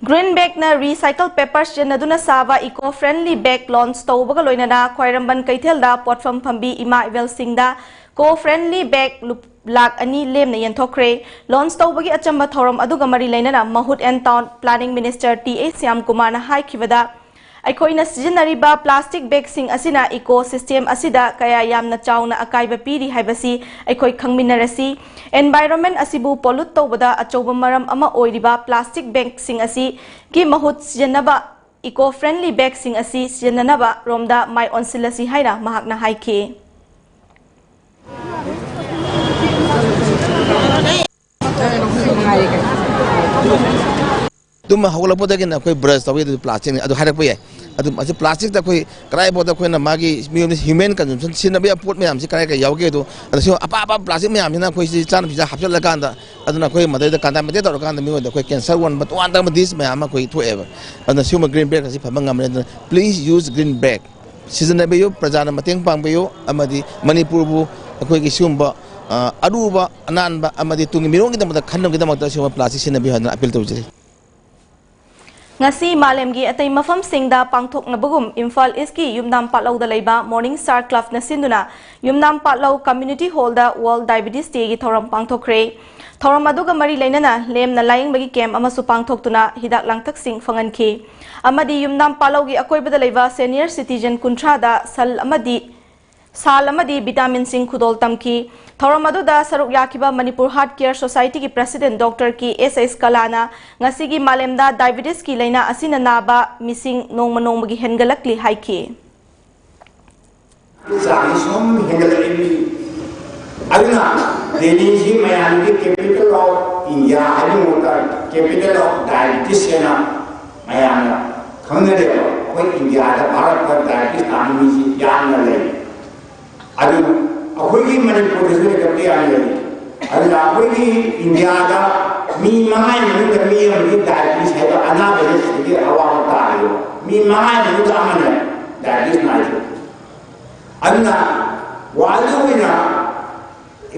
ꯒ꯭ꯔꯤꯟ ꯕꯦꯒꯅ ꯔꯤꯁꯥꯏꯀꯜ ꯄꯦꯄꯔ ꯁꯤꯖꯤꯟꯅꯗꯨꯅ ꯁꯥꯕ ꯏꯀꯣ ꯐ꯭ꯔꯦꯟꯂꯤ ꯕꯦꯒ ꯂꯣꯟꯆ ꯇꯧꯕꯒ ꯂꯣꯏꯅꯅ ꯈ꯭ꯋꯥꯏꯔꯝꯕꯟ ꯀꯩꯊꯦꯜꯗ ꯄꯣꯠꯐꯝ ꯐꯝꯕꯤ ꯏꯃꯥ ꯏꯕꯦꯜꯁꯤꯡꯗ ꯏꯀꯣ ꯐ꯭ꯔꯦꯟꯂꯤ ꯕꯦꯒ ꯂꯨꯞ-, ꯂꯥꯈ ꯑꯅꯤ ꯂꯦꯝꯅ ꯌꯦꯟꯊꯣꯛꯈ꯭ꯔꯦ꯫ ꯂꯣꯟꯆ ꯇꯧꯕꯒꯤ ꯑꯆꯝꯕ ꯊꯧꯔꯝ ꯑꯗꯨꯒ ꯃꯔꯤ ꯂꯩꯅꯅ ꯃꯍꯨꯠ and town planning minister T A ꯁ꯭ꯌꯥꯝꯀꯨꯃꯥꯔꯅ ꯍꯥꯏꯈꯤꯕꯗ, ꯑꯩꯈꯣꯏꯅ ꯁꯤꯖꯤꯟꯅꯔꯤꯕ ꯄ꯭ꯂꯥꯁꯇꯤꯛ ꯕꯦꯒꯁꯤꯡ ꯑꯁꯤꯅ ꯏꯀꯣ ꯁꯤꯁꯇꯦꯝ ꯑꯁꯤꯗ ꯀꯌꯥ ꯌꯥꯝꯅ ꯆꯥꯎꯅ ꯑꯀꯥꯏꯕ ꯄꯤꯔꯤ ꯍꯥꯏꯕꯁꯤ ꯑꯩꯈꯣꯏ ꯈꯪꯃꯤꯟꯅꯔꯁꯤ꯫ ꯑꯦꯟꯚꯥꯏꯔꯣꯟꯃꯦꯟ ꯑꯁꯤꯕꯨ ꯄꯣꯂꯨꯠ ꯇꯧꯕꯗ ꯑꯆꯧꯕ ꯃꯔꯝ ꯑꯃ ꯑꯣꯏꯔꯤꯕ ꯄ꯭ꯂꯥꯁꯇꯤꯛ ꯕꯦꯒꯁꯤꯡ ꯑꯁꯤꯒꯤ ꯃꯍꯨꯠ ꯁꯤꯖꯤꯟꯅꯕ ꯏꯀꯣ ꯐ꯭ꯔꯦꯟꯂꯤ ꯕꯦꯒꯁꯤꯡ ꯑꯁꯤ ꯁꯤꯖꯤꯟꯅꯅꯕ ꯔꯣꯝꯗ ꯃꯥꯏ ꯑꯣꯟꯁꯤꯜꯂꯁꯤ ꯍꯥꯏꯅ ꯃꯍꯥꯛꯅ ꯍꯥꯏꯈꯤ꯫ ꯇꯨꯝꯕ ꯍꯧꯒꯠꯂꯛꯄꯗꯒꯤꯅ ꯑꯩꯈꯣꯏ ꯕ꯭ꯔꯁ ꯇꯧꯏ, ꯑꯗꯨ ꯄ꯭ꯂꯥꯁꯇꯤꯛꯅꯤ, ꯑꯗꯨ ꯍꯥꯏꯔꯛꯄ ꯌꯥꯏ꯫ ꯑꯗꯨ ꯃꯁꯤ ꯄ꯭ꯂꯥꯁꯇꯤꯛꯇ ꯑꯩꯈꯣꯏ ꯀꯗꯥꯏꯐꯥꯎꯗ ꯑꯩꯈꯣꯏꯅ ꯃꯥꯒꯤ ꯃꯤꯑꯣꯏꯕ ꯍ꯭ꯌꯨꯃꯦꯟ ꯀꯟꯖꯨꯝꯁꯟ ꯁꯤꯖꯤꯟꯅꯕ ꯌꯥꯕ ꯄꯣꯠ ꯃꯌꯥꯝꯁꯤ ꯀꯗꯥꯏ ꯀꯗꯥꯏ ꯌꯥꯎꯒꯦ ꯑꯗꯣ, ꯑꯗ ꯁꯤ ꯑꯄꯥ ꯑꯄꯥꯕ ꯄ꯭ꯂꯥꯁꯇꯤꯛ ꯃꯌꯥꯝꯁꯤꯅ ꯑꯩꯈꯣꯏ ꯁꯤ ꯆꯥꯅ ꯄꯤꯖ ꯍꯥꯞꯆꯤꯜꯂꯀꯥꯟꯗ, ꯑꯗꯨꯅ ꯑꯩꯈꯣꯏ ꯃꯗꯩꯗ ꯀꯟꯇꯥꯃꯤꯅꯦꯠ ꯇꯧꯔꯀꯥꯟꯗ ꯃꯤꯑꯣꯏꯗ ꯑꯩꯈꯣꯏ ꯀꯦꯟꯁꯔꯒꯨꯝꯕ ꯇꯣꯉꯥꯟ ꯇꯣꯉꯥꯟꯕ ꯗꯤꯖꯤꯁ ꯃꯌꯥꯝ ꯑꯃ ꯑꯩꯈꯣꯏ ꯊꯣꯛꯑꯦꯕ꯫ ꯑꯗꯨꯅ ꯁꯤꯒꯨꯝꯕ ꯒ꯭ꯔꯤꯟ ꯕꯦꯒ ꯑꯁꯤ ꯐꯕ ꯉꯝꯃꯦ꯫ ꯑꯗꯨꯅ please use green bag, ꯁꯤꯖꯤꯟꯅꯕꯤꯌꯨ, ꯄ꯭ꯔꯖꯥꯅ ꯃꯇꯦꯡ ꯄꯥꯡꯕꯤꯌꯨ, ꯑꯃꯗꯤ ꯃꯅꯤꯄꯨꯔꯕꯨ ꯑꯩꯈꯣꯏꯒꯤ ꯁꯤꯒꯨꯝꯕ, ꯑ, ꯑꯔꯨꯕ, ꯑꯅꯥꯟꯕ ꯑꯃꯗꯤ ꯇꯨꯡꯒꯤ ꯃꯤꯔꯣꯜꯒꯤꯗꯃꯛꯇ ꯈꯟꯅꯕꯒꯤꯗꯃꯛꯇ ꯁꯤꯒꯨꯝꯕ ꯄ꯭ꯂꯥꯁꯇꯤꯛ ꯁꯤꯖꯤꯟꯅꯕꯤꯌꯨ ꯍꯥꯏꯗꯨꯅ ꯑꯄꯤꯜ ꯇꯧꯖꯔꯤ꯫ ꯉꯁꯤ ꯃꯥꯂꯦꯝꯒꯤ ꯑꯇꯩ ꯃꯐꯝꯁꯤꯡꯗ ꯄꯥꯡꯊꯣꯛꯅꯕꯒꯨꯝ ꯏꯝꯐꯥꯜ ꯏꯁꯀꯤ ꯌꯨꯝꯅꯥꯝ ꯄꯥꯠꯂꯧꯗ ꯂꯩꯕ ꯃꯣꯔꯅꯤꯡ ꯁ꯭ꯇꯥꯔ ꯀ꯭ꯂꯕꯅ ꯁꯤꯟꯗꯨꯅ ꯌꯨꯝꯅꯥꯝ ꯄꯥꯠꯂꯧ ꯀꯝꯃ꯭ꯌꯨꯅꯤꯇꯤ ꯍꯣꯜꯗ ꯋꯥꯔꯜꯗ ꯗꯥꯏꯕꯤꯇꯤꯁ ꯗꯦꯒꯤ ꯊꯧꯔꯝ ꯄꯥꯡꯊꯣꯛꯈ꯭ꯔꯦ꯫ ꯊꯧꯔꯝ ꯑꯗꯨꯒ ꯃꯔꯤ ꯂꯩꯅꯅ ꯂꯦꯝꯅ ꯂꯥꯌꯦꯡꯕꯒꯤ ꯀꯦꯝꯞ ꯑꯃꯁꯨ ꯄꯥꯡꯊꯣꯛꯇꯨꯅ ꯍꯤꯗꯥꯛ ꯂꯥꯡꯊꯛꯁꯤꯡ ꯐꯪꯍꯟꯈꯤ꯫ ꯑꯃꯗꯤ ꯌꯨꯝꯅꯥꯝ ꯄꯥꯠꯂꯧꯒꯤ ꯑꯀꯣꯏꯕꯗ ꯂꯩꯕ ꯁꯦꯅꯤꯌꯔ ꯁꯤꯇꯤꯖꯟ ꯀꯨꯟꯊ꯭ꯔꯥꯗ ꯁꯜ ꯑꯃꯗꯤ ꯁꯥꯜ ꯑꯃꯗꯤ ꯚꯤꯇꯥꯃꯤꯟꯁꯤꯡ ꯈꯨꯗꯣꯜ ꯇꯝꯈꯤ꯫ ꯊꯧꯔꯝ ꯑꯗꯨꯗ ꯁꯔꯨꯛ ꯌꯥꯈꯤꯕ ꯃꯅꯤꯄꯨꯔ ꯍꯥꯔꯠ ꯀꯤꯌꯔ ꯁꯣꯁꯥꯏꯇꯤꯒꯤ ꯄ꯭ꯔꯁꯤꯗꯦꯟ ꯗꯣꯛꯇꯔ ꯀꯦ ꯑꯦꯁ ꯑꯩꯁ ꯀꯂꯥꯅ ꯉꯁꯤꯒꯤ ꯃꯥꯂꯦꯝꯗ ꯗꯥꯏꯕꯤꯇꯤꯁꯀꯤ ꯂꯥꯏꯅꯥ ꯑꯁꯤꯅ ꯅꯥꯕ ꯃꯤꯁꯤꯡ ꯅꯣꯡꯃ ꯅꯣꯡꯃꯒꯤ ꯍꯦꯟꯒꯠꯂꯛꯂꯤ ꯍꯥꯏꯈꯤ꯫ ꯆꯥꯡꯁꯤ ꯁꯨꯝ ꯍꯦꯟꯒꯠꯂꯛꯏ꯫ ꯑꯗꯨꯅ ꯗꯦꯜꯂꯤꯁꯤ ꯃꯌꯥꯝꯒꯤ capital of India ꯍꯥꯏꯕꯒꯤ ꯃꯍꯨꯠꯇ capital of diabetes ꯍꯥꯏꯅ ꯃꯌꯥꯝꯅ ꯈꯪꯅꯔꯦꯕ꯫ ꯑꯩꯈꯣꯏ ꯏꯟꯗꯤꯌꯥꯗ, ꯚꯥꯔꯠꯇ ꯗꯥꯏꯕꯤꯇꯤꯁ ꯅꯥꯕ ꯃꯤꯁꯤ ꯌꯥꯝꯅ ꯂꯩ꯫ ꯑꯗꯨ ꯑꯩꯈꯣꯏꯒꯤ ꯃꯅꯤꯄꯨꯔꯗꯁꯨ ꯂꯩꯇꯕꯗꯤ ꯌꯥꯝ ꯂꯩ꯫ ꯑꯗꯨꯅ ꯑꯩꯈꯣꯏꯒꯤ ꯏꯟꯗꯤꯌꯥꯗ ꯃꯤ ꯃꯉꯥꯒꯤ ꯃꯅꯨꯡꯗ ꯃꯤ ꯑꯃꯗꯤ ꯗꯥꯏꯕꯤꯇꯤꯁ ꯍꯥꯏꯕ ꯑꯅꯥꯕꯁꯦ ꯁꯤꯒꯤ ꯑꯋꯥꯕ ꯇꯥꯔꯦꯕ꯫ ꯃꯤ ꯃꯉꯥꯒꯤ ꯃꯅꯨꯡꯗ ꯑꯃꯅꯦ꯫ ꯑꯗꯨꯅ ꯋꯥꯔꯜꯗ ꯑꯣꯏꯅ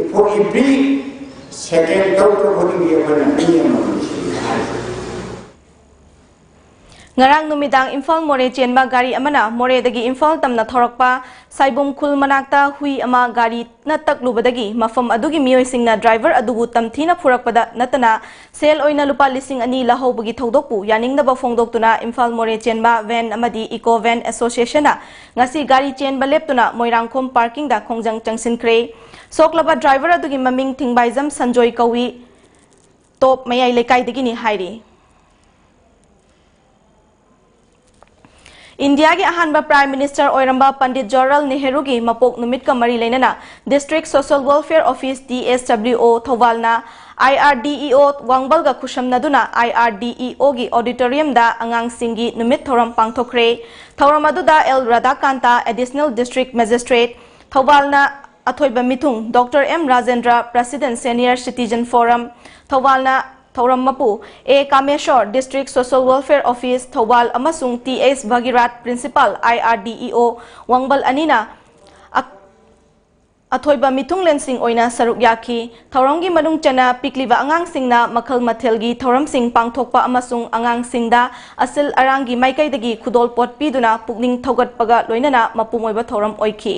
ꯏꯄꯣ ꯏꯄꯤ ꯁꯦꯀꯦꯟ ꯇꯧꯔꯛꯄ ꯈꯨꯗꯤꯡꯒꯤ ꯑꯩꯈꯣꯏꯅ ꯃꯤ ꯑꯃꯃꯝ ꯁꯤꯔꯤ ꯍꯥꯏꯔꯤꯁꯦ꯫ ꯉꯔꯥꯡ ꯅꯨꯃꯤꯗꯥꯡ ꯏꯝꯐꯥꯜ ꯃꯣꯔꯦ ꯆꯦꯟꯕ ꯒꯥꯔꯤ ꯑꯃꯅ ꯃꯣꯔꯦꯗꯒꯤ ꯏꯝꯐꯥꯜ ꯇꯝꯅ ꯊꯧꯔꯛꯄ ꯁꯥꯏꯕꯨꯝ ꯈꯨꯜ ꯃꯅꯥꯛꯇ ꯍꯨꯏ ꯑꯃ ꯒꯥꯔꯤꯅ ꯇꯛꯂꯨꯕꯗꯒꯤ ꯃꯐꯝ ꯑꯗꯨꯒꯤ ꯃꯤꯑꯣꯏꯁꯤꯡꯅ ꯗ꯭ꯔꯥꯏꯚꯔ ꯑꯗꯨꯕꯨ ꯇꯝꯊꯤꯅ ꯐꯨꯔꯛꯄꯗ ꯅꯠꯇꯅ ꯁꯦꯜ ꯑꯣꯏꯅ ꯂꯨꯄꯥ ꯂꯤꯁꯤꯡ ꯑꯅꯤ ꯂꯧꯍꯧꯕꯒꯤ ꯊꯧꯗꯣꯛꯄꯨ ꯌꯥꯅꯤꯡꯗꯕ ꯐꯣꯡꯗꯣꯛꯇꯨꯅ ꯏꯝꯐꯥꯜ ꯃꯣꯔꯦ ꯆꯦꯟꯕ ꯚꯦꯟ ꯑꯃꯗꯤ ꯏꯀꯣ ꯚꯦꯟ ꯑꯦꯁꯣꯁꯤꯌꯦꯁꯟꯅ ꯉꯁꯤ ꯒꯥꯔꯤ ꯆꯦꯟꯕ ꯂꯦꯞꯇꯨꯅ ꯃꯣꯏꯔꯥꯡꯈꯣꯝ ꯄꯥꯔꯀꯤꯡꯗ ꯈꯣꯡꯖꯪ ꯆꯪꯁꯤꯟꯈ꯭ꯔꯦ꯫ ꯁꯣꯛꯂꯕ ꯗ꯭ꯔꯥꯏꯚꯔ ꯑꯗꯨꯒꯤ ꯃꯃꯤꯡ ꯊꯤꯡꯕꯥꯏꯖꯝ ꯁꯟꯖꯣꯏ ꯀꯧꯏ꯫ ꯇꯣꯞ ꯃꯌꯥꯏ ꯂꯩꯀꯥꯏꯗꯒꯤꯅꯤ ꯍꯥꯏꯔꯤ꯫ ꯏꯟꯗꯤꯌꯥꯒꯤ ꯑꯍꯥꯟꯕ ꯄ꯭ꯔꯥꯏꯝ ꯃꯤꯅꯤꯁꯇꯔ ꯑꯣꯏꯔꯝꯕ ꯄꯟꯗꯤꯠ ꯖꯋꯥꯍꯔꯂꯥꯜ ꯅꯦꯍꯔꯨꯒꯤ ꯃꯄꯣꯛ ꯅꯨꯃꯤꯠꯀ ꯃꯔꯤ ꯂꯩꯅꯅ district social welfare office, D S W ꯑꯣ, ꯊꯧꯕꯥꯜꯅ ꯑꯥꯏ ꯑꯥꯔ ꯗꯤ ꯏ ꯑꯣ ꯋꯥꯡꯕꯜꯒ ꯈꯨꯠꯁꯝꯅꯗꯨꯅ ꯑꯥꯏ ꯑꯥꯔ ꯗꯤ ꯏ ꯑꯣꯒꯤ ꯑꯣꯗꯤꯇꯣꯔꯤꯌꯝꯗ ꯑꯉꯥꯡꯁꯤꯡꯒꯤ ꯅꯨꯃꯤꯠ ꯊꯧꯔꯝ ꯄꯥꯡꯊꯣꯛꯈ꯭ꯔꯦ꯫ ꯊꯧꯔꯝ ꯑꯗꯨꯗ L Radhakanta, additional district magistrate, ꯊꯧꯕꯥꯜꯅ ꯑꯊꯣꯏꯕ ꯃꯤꯊꯨꯡ doctor M Rajendra, president senior citizen forum, ꯊꯧꯕꯥꯜꯅ ꯊꯧꯔꯝ ꯃꯄꯨ A Kameshor, district social welfare office ꯊꯧꯕꯥꯜ ꯑꯃꯁꯨꯡ T S Bhagirath, principal I R D E O ꯋꯥꯡꯕꯜ ꯑꯅꯤꯅ ꯑ-, ꯑꯊꯣꯏꯕ ꯃꯤꯊꯨꯡꯂꯦꯟꯁꯤꯡ ꯑꯣꯏꯅ ꯁꯔꯨꯛ ꯌꯥꯈꯤ꯫ ꯊꯧꯔꯝꯒꯤ ꯃꯅꯨꯡ ꯆꯟꯅ ꯄꯤꯛꯂꯤꯕ ꯑꯉꯥꯡꯁꯤꯡꯅ ꯃꯈꯜ ꯃꯊꯦꯜꯒꯤ ꯊꯧꯔꯝꯁꯤꯡ ꯄꯥꯡꯊꯣꯛꯄ ꯑꯃꯁꯨꯡ ꯑꯉꯥꯡꯁꯤꯡꯗ ꯑꯁꯤꯜ ꯑꯔꯥꯡꯒꯤ ꯃꯥꯏꯀꯩꯗꯒꯤ ꯈꯨꯗꯣꯜ ꯄꯣꯠ ꯄꯤꯗꯨꯅ ꯄꯨꯛꯅꯤꯡ ꯊꯧꯒꯠꯄꯒ ꯂꯣꯏꯅꯅ ꯃꯄꯨꯡ ꯑꯣꯏꯕ ꯊꯧꯔꯝ ꯑꯣꯏꯈꯤ꯫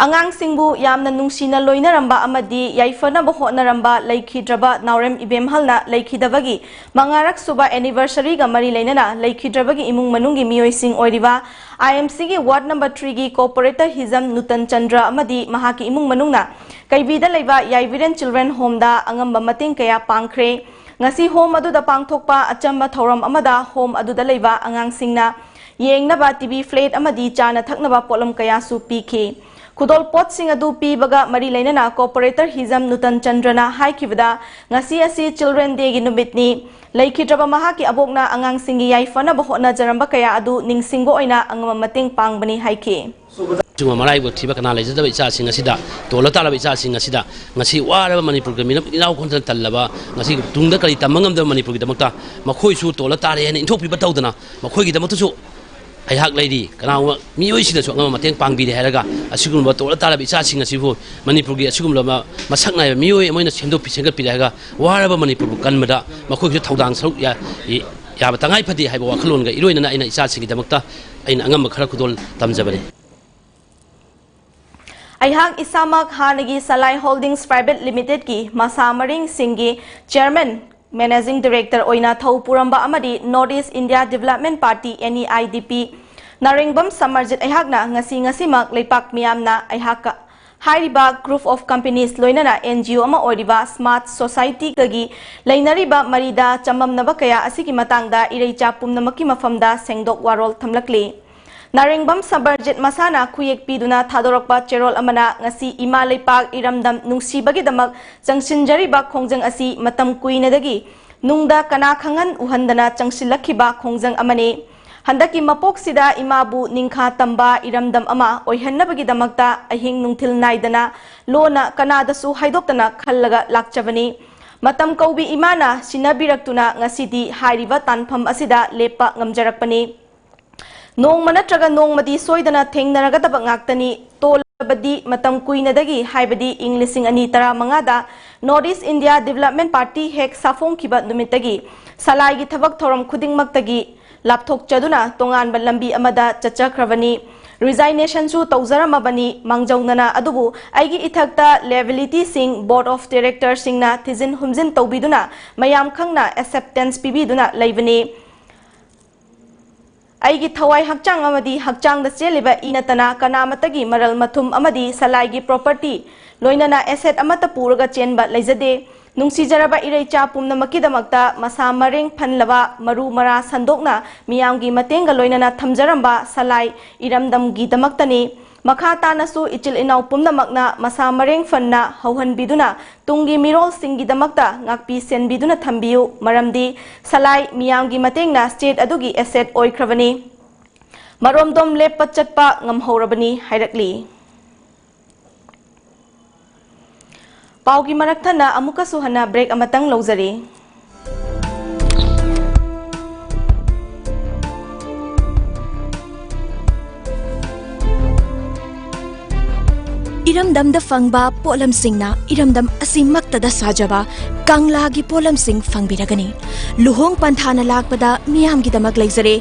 ꯑꯉꯥꯡꯁꯤꯡꯕꯨ ꯌꯥꯝꯅ ꯅꯨꯡꯁꯤꯅ ꯂꯣꯏꯅꯔꯝꯕ ꯑꯃꯗꯤ ꯌꯥꯏꯐꯅꯕ ꯍꯣꯠꯅꯔꯝꯕ ꯂꯩꯈꯤꯗ꯭ꯔꯕ ꯅꯥꯎꯔꯦꯝ ꯏꯕꯦꯝꯍꯜꯅ ꯂꯩꯈꯤꯗꯕꯒꯤ ꯃꯉꯥꯔꯛ ꯁꯨꯕ anniversary ꯒ ꯃꯔꯤ ꯂꯩꯅꯅ ꯂꯩꯈꯤꯗ꯭ꯔꯕꯒꯤ ꯏꯃꯨꯡ ꯃꯅꯨꯡꯒꯤ ꯃꯤꯑꯣꯏꯁꯤꯡ ꯑꯣꯏꯔꯤꯕ ꯑꯥꯏ ꯑꯦꯝ ꯁꯤ ꯒꯤ ward number three ꯒꯤ corporator ꯍꯤꯖꯝ ꯅꯨꯇꯟ ꯆꯟꯗ꯭ꯔ ꯑꯃꯗꯤ ꯃꯍꯥꯛꯀꯤ ꯏꯃꯨꯡ ꯃꯅꯨꯡꯅ ꯀꯩꯕꯤꯗ ꯂꯩꯕ ꯌꯥꯏꯕꯤꯔꯦꯟ Children Home ꯗ ꯑꯉꯝꯕ ꯃꯇꯦꯡ ꯀꯌꯥ ꯄꯥꯡꯈ꯭ꯔꯦ꯫ ꯉꯁꯤ home ꯑꯗꯨꯗ ꯄꯥꯡꯊꯣꯛꯄ ꯑꯆꯝꯕ ꯊꯧꯔꯝ ꯑꯃꯗ home ꯑꯗꯨꯗ ꯂꯩꯕ ꯑꯉꯥꯡꯁꯤꯡꯅ ꯌꯦꯡꯅꯕ ꯇꯤ ꯚꯤ flat ꯑꯃꯗꯤ ꯆꯥꯅ ꯊꯛꯅꯕ ꯄꯣꯠꯂꯝ ꯀꯌꯥꯁꯨ ꯄꯤꯈꯤ꯫ ꯈꯨꯗꯣꯜ ꯄꯣꯠꯁꯤꯡ ꯑꯗꯨ ꯄꯤꯕꯒ ꯃꯔꯤ ꯂꯩꯅꯅ corporator ꯍꯤꯖꯝ ꯅꯨꯇꯟ ꯆꯟꯗ꯭ꯔꯅ ꯍꯥꯏꯈꯤꯕꯗ, ꯉꯁꯤ ꯑꯁꯤ Children Day ꯒꯤ ꯅꯨꯃꯤꯠꯅꯤ꯫ ꯂꯩꯈꯤꯗ꯭ꯔꯕ ꯃꯍꯥꯛꯀꯤ ꯑꯕꯣꯛꯅ ꯑꯉꯥꯡꯁꯤꯡꯒꯤ ꯌꯥꯏꯐꯅꯕ ꯍꯣꯠꯅꯖꯔꯝꯕ ꯀꯌꯥ ꯑꯗꯨ ꯅꯤꯡꯁꯤꯡꯕ ꯑꯣꯏꯅ ꯑꯉꯝꯕ ꯃꯇꯦꯡ ꯄꯥꯡꯕꯅꯤ ꯍꯥꯏꯈꯤ꯫ ꯁꯤꯒꯨꯝꯕ ꯃꯔꯥꯏꯕꯛ ꯊꯤꯕ ꯀꯅꯥ ꯂꯩꯖꯗꯕ ꯏꯆꯥꯁꯤꯡ ꯑꯁꯤꯗ, ꯇꯣꯜꯂ ꯇꯥꯔꯕ ꯏꯆꯥꯁꯤꯡ ꯑꯁꯤꯗ, ꯉꯁꯤ ꯋꯥꯔꯕ ꯃꯅꯤꯄꯨꯔꯒꯤ ꯃꯤꯔꯝ ꯏꯅꯥꯎ ꯈꯨꯟꯗꯅ ꯇꯜꯂꯕ, ꯉꯁꯤ ꯇꯨꯡꯗ ꯀꯔꯤ ꯇꯝꯕ ꯉꯝꯗꯕ ꯃꯅꯤꯄꯨꯔꯒꯤꯗꯃꯛꯇ ꯃꯈꯣꯏꯁꯨ ꯇꯣꯜꯂ ꯇꯥꯔꯦ ꯍꯥꯏꯅ ꯏꯟꯊꯣꯛꯄꯤꯕ ꯇꯧꯗꯅ, ꯃꯈꯣꯏꯒꯤꯗꯃꯛꯇꯁꯨ ꯑꯩꯍꯥꯛ ꯂꯩꯔꯤ, ꯀꯅꯥꯒꯨꯝꯕ ꯃꯤꯑꯣꯏꯁꯤꯅꯁꯨ ꯑꯉꯝꯕ ꯃꯇꯦꯡ ꯄꯥꯡꯕꯤꯔꯦ ꯍꯥꯏꯔꯒ, ꯑꯁꯤꯒꯨꯝꯂꯕ ꯇꯣꯜꯂ ꯇꯥꯔꯕ ꯏꯆꯥꯁꯤꯡ ꯑꯁꯤꯕꯨ ꯃꯅꯤꯄꯨꯔꯒꯤ ꯑꯁꯤꯒꯨꯝꯂꯕ ꯃꯁꯛ ꯅꯥꯏꯕ ꯃꯤꯑꯣꯏ ꯑꯃ ꯑꯣꯏꯅ ꯁꯦꯝꯗꯣꯛꯄꯤ ꯁꯦꯝꯒꯠꯄꯤꯔꯦ ꯍꯥꯏꯔꯒ, ꯋꯥꯔꯕ ꯃꯅꯤꯄꯨꯔꯕꯨ ꯀꯟꯕꯗ ꯃꯈꯣꯏꯒꯤꯁꯨ ꯊꯧꯗꯥꯡ ꯁꯔꯨꯛ ꯌꯥ-, ꯌꯥꯕ ꯇꯉꯥꯏ ꯐꯗꯦ ꯍꯥꯏꯕ ꯋꯥꯈꯜꯂꯣꯟꯒ ꯏꯔꯣꯏꯅꯅ ꯑꯩꯅ ꯏꯆꯥꯁꯤꯡꯒꯤꯗꯃꯛꯇ ꯑꯩꯅ ꯑꯉꯝꯕ ꯈꯔ ꯈꯨꯗꯣꯜ ꯇꯝꯖꯕꯅꯤ꯫ ꯑꯩꯍꯥꯛ ꯏꯁꯥꯃꯛ ꯍꯥꯟꯅꯒꯤ ꯁꯂꯥꯏ ꯍꯣꯜꯗꯤꯡꯁ ꯄ꯭ꯔꯥꯏꯚꯦꯠ ꯂꯤꯃꯤꯇꯦꯗꯀꯤ ꯃꯁꯥ ꯃꯔꯦꯡꯁꯤꯡꯒꯤ ꯆꯤꯌꯔꯃꯦꯟ, ꯃꯦꯅꯦꯖꯤꯡ ꯗꯤꯔꯦꯛꯇꯔ ꯑꯣꯏꯅ ꯊꯧ ꯄꯨꯔꯝꯕ ꯑꯃꯗꯤ north east India development party, NEIDP, ꯅꯥꯔꯦꯡꯕꯝ ꯁꯃꯔꯖꯤꯠ ꯑꯩꯍꯥꯛꯅ ꯉꯁꯤ ꯉꯁꯤꯃꯛ ꯂꯩꯄꯥꯛ ꯃꯤꯌꯥꯝꯅ ꯑꯩꯍꯥꯛꯀ ꯍꯥꯏꯔꯤꯕ group of companies ꯂꯣꯏꯅꯅ NGO ꯑꯃ ꯑꯣꯏꯔꯤꯕ ꯁꯃꯥꯖ ꯁꯣꯁꯥꯏꯇꯤꯒꯒꯤ ꯂꯩꯅꯔꯤꯕ ꯃꯔꯤꯗ ꯆꯃꯝꯅꯕ ꯀꯌꯥ ꯑꯁꯤꯒꯤ ꯃꯇꯥꯡꯗ ꯏꯔꯩꯆꯥ ꯄꯨꯝꯅꯃꯛꯀꯤ ꯃꯐꯝꯗ ꯁꯦꯡꯗꯣꯛ ꯋꯥꯔꯣꯜ ꯊꯝꯂꯛꯂꯤ꯫ ꯅꯥꯔꯦꯡꯕꯝ ꯁꯃꯔꯖꯤꯠ ꯃꯁꯥꯅ ꯈꯨꯌꯦꯛ ꯄꯤꯗꯨꯅ ꯊꯥꯗꯣꯔꯛꯄ ꯆꯦꯔꯣꯜ ꯑꯃꯅ ꯉꯁꯤ ꯏꯃꯥ ꯂꯩꯄꯥꯛ ꯏꯔꯝꯗꯝ ꯅꯨꯡꯁꯤꯕꯒꯤꯗꯃꯛ ꯆꯪꯁꯤꯟꯖꯔꯤꯕ ꯈꯣꯡꯖꯪ ꯑꯁꯤ ꯃꯇꯝ ꯀꯨꯏꯅꯗꯒꯤ ꯅꯨꯡꯗ ꯀꯅꯥ ꯈꯪꯍꯟ ꯎꯍꯟꯗꯅ ꯆꯪꯁꯤꯜꯂꯛꯈꯤꯕ ꯈꯣꯡꯖꯪ ꯑꯃꯅꯤ꯫ ꯍꯟꯗꯛꯀꯤ ꯃꯄꯣꯛꯁꯤꯗ ꯏꯃꯥꯕꯨ ꯅꯤꯡꯈꯥ ꯇꯝꯕ ꯏꯔꯝꯗꯝ ꯑꯃ ꯑꯣꯏꯍꯟꯅꯕꯒꯤꯗꯃꯛꯇ ꯑꯍꯤꯡ ꯅꯨꯡꯊꯤꯜ ꯅꯥꯏꯗꯅ ꯂꯣꯟꯅ ꯀꯅꯥꯗꯁꯨ ꯍꯥꯏꯗꯣꯛꯇꯅ ꯈꯜꯂꯒ ꯂꯥꯛꯆꯕꯅꯤ꯫ ꯃꯇꯝ ꯀꯧꯕꯤ ꯏꯃꯥꯅ ꯁꯤꯟꯅꯕꯤꯔꯛꯇꯨꯅ ꯉꯁꯤꯗꯤ ꯍꯥꯏꯔꯤꯕ ꯇꯥꯟꯐꯝ ꯑꯁꯤꯗ ꯂꯦꯞꯄ ꯉꯝꯖꯔꯛꯄꯅꯤ꯫ ꯅꯣꯡꯃ ꯅꯠꯇ꯭ꯔꯒ ꯅꯣꯡꯃꯗꯤ ꯁꯣꯏꯗꯅ ꯊꯦꯡꯅꯔꯒꯗꯕ ꯉꯥꯛꯇꯅꯤ꯫ ꯇꯣꯜꯂꯕꯗꯤ ꯃꯇꯝ ꯀꯨꯏꯅꯗꯒꯤ, ꯍꯥꯏꯕꯗꯤ ꯏꯪ ꯂꯤꯁꯤꯡ ꯑꯅꯤ ꯇꯔꯥꯃꯉꯥꯗ North East India Development Party ꯍꯦꯛ ꯁꯥꯐꯣꯡꯈꯤꯕ ꯅꯨꯃꯤꯠꯇꯒꯤ ꯁꯂꯥꯏꯒꯤ ꯊꯕꯛ ꯊꯧꯔꯝ ꯈꯨꯗꯤꯡꯃꯛꯇꯒꯤ ꯂꯥꯞꯊꯣꯛꯆꯗꯨꯅ ꯇꯣꯉꯥꯟꯕ ꯂꯝꯕꯤ ꯑꯃꯗ ꯆꯠꯆꯈ꯭ꯔꯕꯅꯤ꯫ Resignation ꯁꯨ ꯇꯧꯖꯔꯝꯃꯕꯅꯤ ꯃꯥꯡꯖꯧꯅꯅ, ꯑꯗꯨꯕꯨ ꯑꯩꯒꯤ ꯏꯊꯛꯇ liability ꯁꯤꯡ, Board of Director ꯁꯤꯡꯅ ꯊꯤꯖꯤꯟ ꯍꯨꯝꯖꯤꯟ ꯇꯧꯕꯤꯗꯨꯅ ꯃꯌꯥꯝ ꯈꯪꯅ acceptance ꯄꯤꯕꯤꯗꯨꯅ ꯂꯩꯕꯅꯤ꯫ ꯑꯩꯒꯤ ꯊꯋꯥꯏ ꯍꯛꯆꯥꯡ ꯑꯃꯗꯤ ꯍꯛꯆꯥꯡꯗ ꯆꯦꯜꯂꯤꯕ ꯏ ꯅꯠꯇꯅ ꯀꯅꯥꯃꯠꯇꯒꯤ ꯃꯔꯜ ꯃꯊꯨꯝ ꯑꯃꯗꯤ ꯁꯂꯥꯏꯒꯤ property, ꯂꯣꯏꯅꯅ asset ꯑꯃꯠꯇ ꯄꯨꯔꯒ ꯆꯦꯟꯕ ꯂꯩꯖꯗꯦ꯫ ꯅꯨꯡꯁꯤꯖꯔꯕ ꯏꯔꯩꯆꯥ ꯄꯨꯝꯅꯃꯛꯀꯤꯗꯃꯛꯇ ꯃꯁꯥ ꯃꯔꯦꯡ ꯐꯟꯂꯕ ꯃꯔꯨ ꯃꯔꯥ ꯁꯟꯗꯣꯛꯅ ꯃꯤꯌꯥꯝꯒꯤ ꯃꯇꯦꯡꯒ ꯂꯣꯏꯅꯅ ꯊꯝꯖꯔꯝꯕ ꯁꯂꯥꯏ ꯏꯔꯝꯗꯝꯒꯤꯗꯃꯛꯇꯅꯤ꯫ ꯃꯈꯥ ꯇꯥꯅꯁꯨ ꯏꯆꯤꯜ ꯏꯅꯥꯎ ꯄꯨꯝꯅꯃꯛꯅ ꯃꯁꯥ ꯃꯔꯦꯡ ꯐꯟꯅ ꯍꯧꯍꯟꯕꯤꯗꯨꯅ ꯇꯨꯡꯒꯤ ꯃꯤꯔꯣꯜꯁꯤꯡꯒꯤꯗꯃꯛꯇ ꯉꯥꯛꯄꯤ ꯁꯦꯟꯕꯤꯗꯨꯅ ꯊꯝꯕꯤꯌꯨ, ꯃꯔꯝꯗꯤ ꯁꯂꯥꯏ ꯃꯤꯌꯥꯝꯒꯤ ꯃꯇꯦꯡꯅ state ꯑꯗꯨꯒꯤ asset ꯑꯣꯏꯈ꯭ꯔꯕꯅꯤ꯫ ꯃꯔꯣꯝꯗꯣꯝ ꯂꯦꯞꯄ ꯆꯠꯄ ꯉꯝꯍꯧꯔꯕꯅꯤ ꯍꯥꯏꯔꯛꯂꯤ꯫ ꯄꯥꯎꯒꯤ ꯃꯔꯛ ꯊꯠꯅ ꯑꯃꯨꯛꯀꯁꯨ ꯍꯟꯅ break ꯑꯃꯇꯪ ꯂꯧꯖꯔꯤ꯫ ꯏꯔꯝꯗꯝꯗ ꯐꯪꯕ ꯄꯣꯠꯂꯝꯁꯤꯡꯅ ꯏꯔꯝꯗꯝ ꯑꯁꯤꯃꯛꯇꯗ ꯁꯥꯖꯕ ꯀꯪꯂꯥꯒꯤ ꯄꯣꯠꯂꯝꯁꯤꯡ ꯐꯪꯕꯤꯔꯒꯅꯤ꯫ ꯂꯨꯍꯣꯡ ꯄꯟꯊꯥꯅ ꯂꯥꯛꯄꯗ ꯃꯤꯌꯥꯝꯒꯤꯗꯃꯛ ꯂꯩꯖꯔꯦ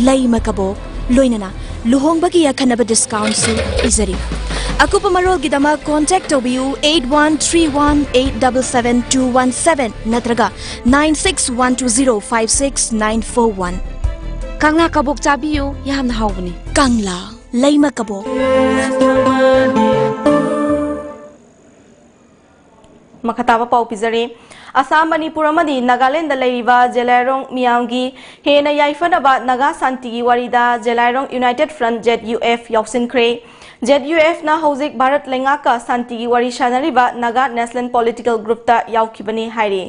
ꯂꯩꯃ ꯀꯕꯣꯛ, ꯂꯣꯏꯅꯅ ꯂꯨꯍꯣꯡꯕꯒꯤ ꯑꯈꯟꯅꯕ discountꯁꯨ ꯄꯤꯖꯔꯤ꯫ ꯑꯀꯨꯞꯄ ꯃꯔꯣꯜꯒꯤꯗꯃꯛ contact ꯇꯧꯕꯤꯌꯨ eight one three one eight double seven two one seven ꯅꯠꯇ꯭ꯔꯒ nine six one two zero five six nine four one꯫ ꯀꯪꯂꯥ ꯀꯕꯣꯛ ꯆꯥꯕꯤꯌꯨ, ꯌꯥꯝꯅ ꯍꯥꯎꯕꯅꯤ꯫ ꯀꯪꯂꯥ ꯂꯩꯃ ꯀꯕꯣꯛ꯫ ꯃꯈꯥ ꯇꯥꯕ ꯄꯥꯎ ꯄꯤꯖꯔꯤ꯫ ꯑꯁꯥꯝ, ꯃꯅꯤꯄꯨꯔ ꯑꯃꯗꯤ ꯅꯥꯒꯥꯂꯦꯟꯗ ꯂꯩꯔꯤꯕ ꯖꯦꯂꯥꯏꯔꯣꯡ ꯃꯤꯌꯥꯝꯒꯤ ꯍꯦꯟꯅ ꯌꯥꯏꯐꯅꯕ ꯅꯥꯒꯥ ꯁꯥꯟꯇꯤꯒꯤ ꯋꯥꯔꯤꯗ ꯖꯦꯂꯥꯏꯔꯣꯡ United Front, Z U F, ꯌꯥꯎꯁꯤꯟꯈ꯭ꯔꯦ꯫ Z U Fꯅ ꯍꯧꯖꯤꯛ ꯚꯥꯔꯠ ꯂꯩꯉꯥꯛꯀ ꯁꯥꯟꯇꯤꯒꯤ ꯋꯥꯔꯤ ꯁꯥꯅꯔꯤꯕ ꯅꯥꯒꯥ National Political Groupꯇ ꯌꯥꯎꯈꯤꯕꯅꯤ ꯍꯥꯏꯔꯤ꯫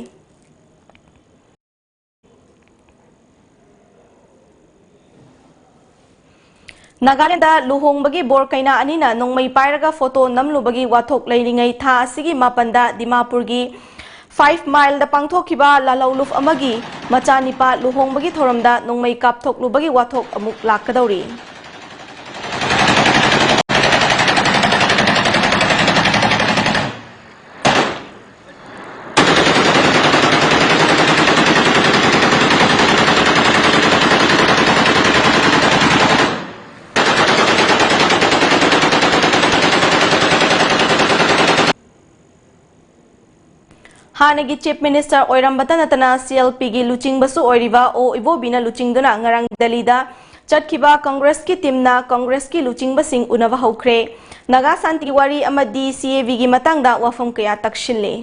ꯅꯥꯒꯥꯂꯦꯟꯗ ꯂꯨꯍꯣꯡꯕꯒꯤ ꯕꯣꯔ ꯀꯩꯅꯥ ꯑꯅꯤꯅ ꯅꯣꯡꯃꯩ ꯄꯥꯏꯔꯒ photo ꯅꯝꯂꯨꯕꯒꯤ ꯋꯥꯊꯣꯛ ꯂꯩꯔꯤꯉꯩ ꯊꯥ ꯑꯁꯤꯒꯤ ꯃꯥꯄꯟꯗ ꯗꯤꯃꯥꯄꯨꯔꯒꯤ Five Mileꯗ ꯄꯥꯡꯊꯣꯛꯈꯤꯕ ꯂꯥꯂꯧꯂꯨꯞ ꯑꯃꯒꯤ ꯃꯆꯥꯅꯤꯄꯥ ꯂꯨꯍꯣꯡꯕꯒꯤ ꯊꯧꯔꯝꯗ ꯅꯣꯡꯃꯩ ꯀꯥꯞꯊꯣꯛꯂꯨꯕꯒꯤ ꯋꯥꯊꯣꯛ ꯑꯃꯨꯛ ꯂꯥꯛꯀꯗꯧꯔꯤ꯫ ꯍꯥꯟꯅꯒꯤ Chief Minister ꯑꯣꯏꯔꯝꯕꯇ ꯅꯠꯇꯅ C L Pꯒꯤ ꯂꯨꯆꯤꯡꯕꯁꯨ ꯑꯣꯏꯔꯤꯕ ꯑꯣ ꯏꯕꯣꯕꯤꯅ ꯂꯨꯆꯤꯡꯗꯨꯅ ꯉꯔꯥꯡ ꯗꯦꯜꯂꯤꯗ ꯆꯠꯈꯤꯕ Congressꯀꯤ teamꯅ Congressꯀꯤ ꯂꯨꯆꯤꯡꯕꯁꯤꯡ ꯎꯅꯕ ꯍꯧꯈ꯭ꯔꯦ꯫ ꯅꯥꯒꯥ ꯁꯥꯟꯇꯤ ꯋꯥꯔꯤ ꯑꯃꯗꯤ C A Vꯒꯤ ꯃꯇꯥꯡꯗ ꯋꯥꯐꯝ ꯀꯌꯥ ꯇꯛꯁꯤꯜꯂꯤ꯫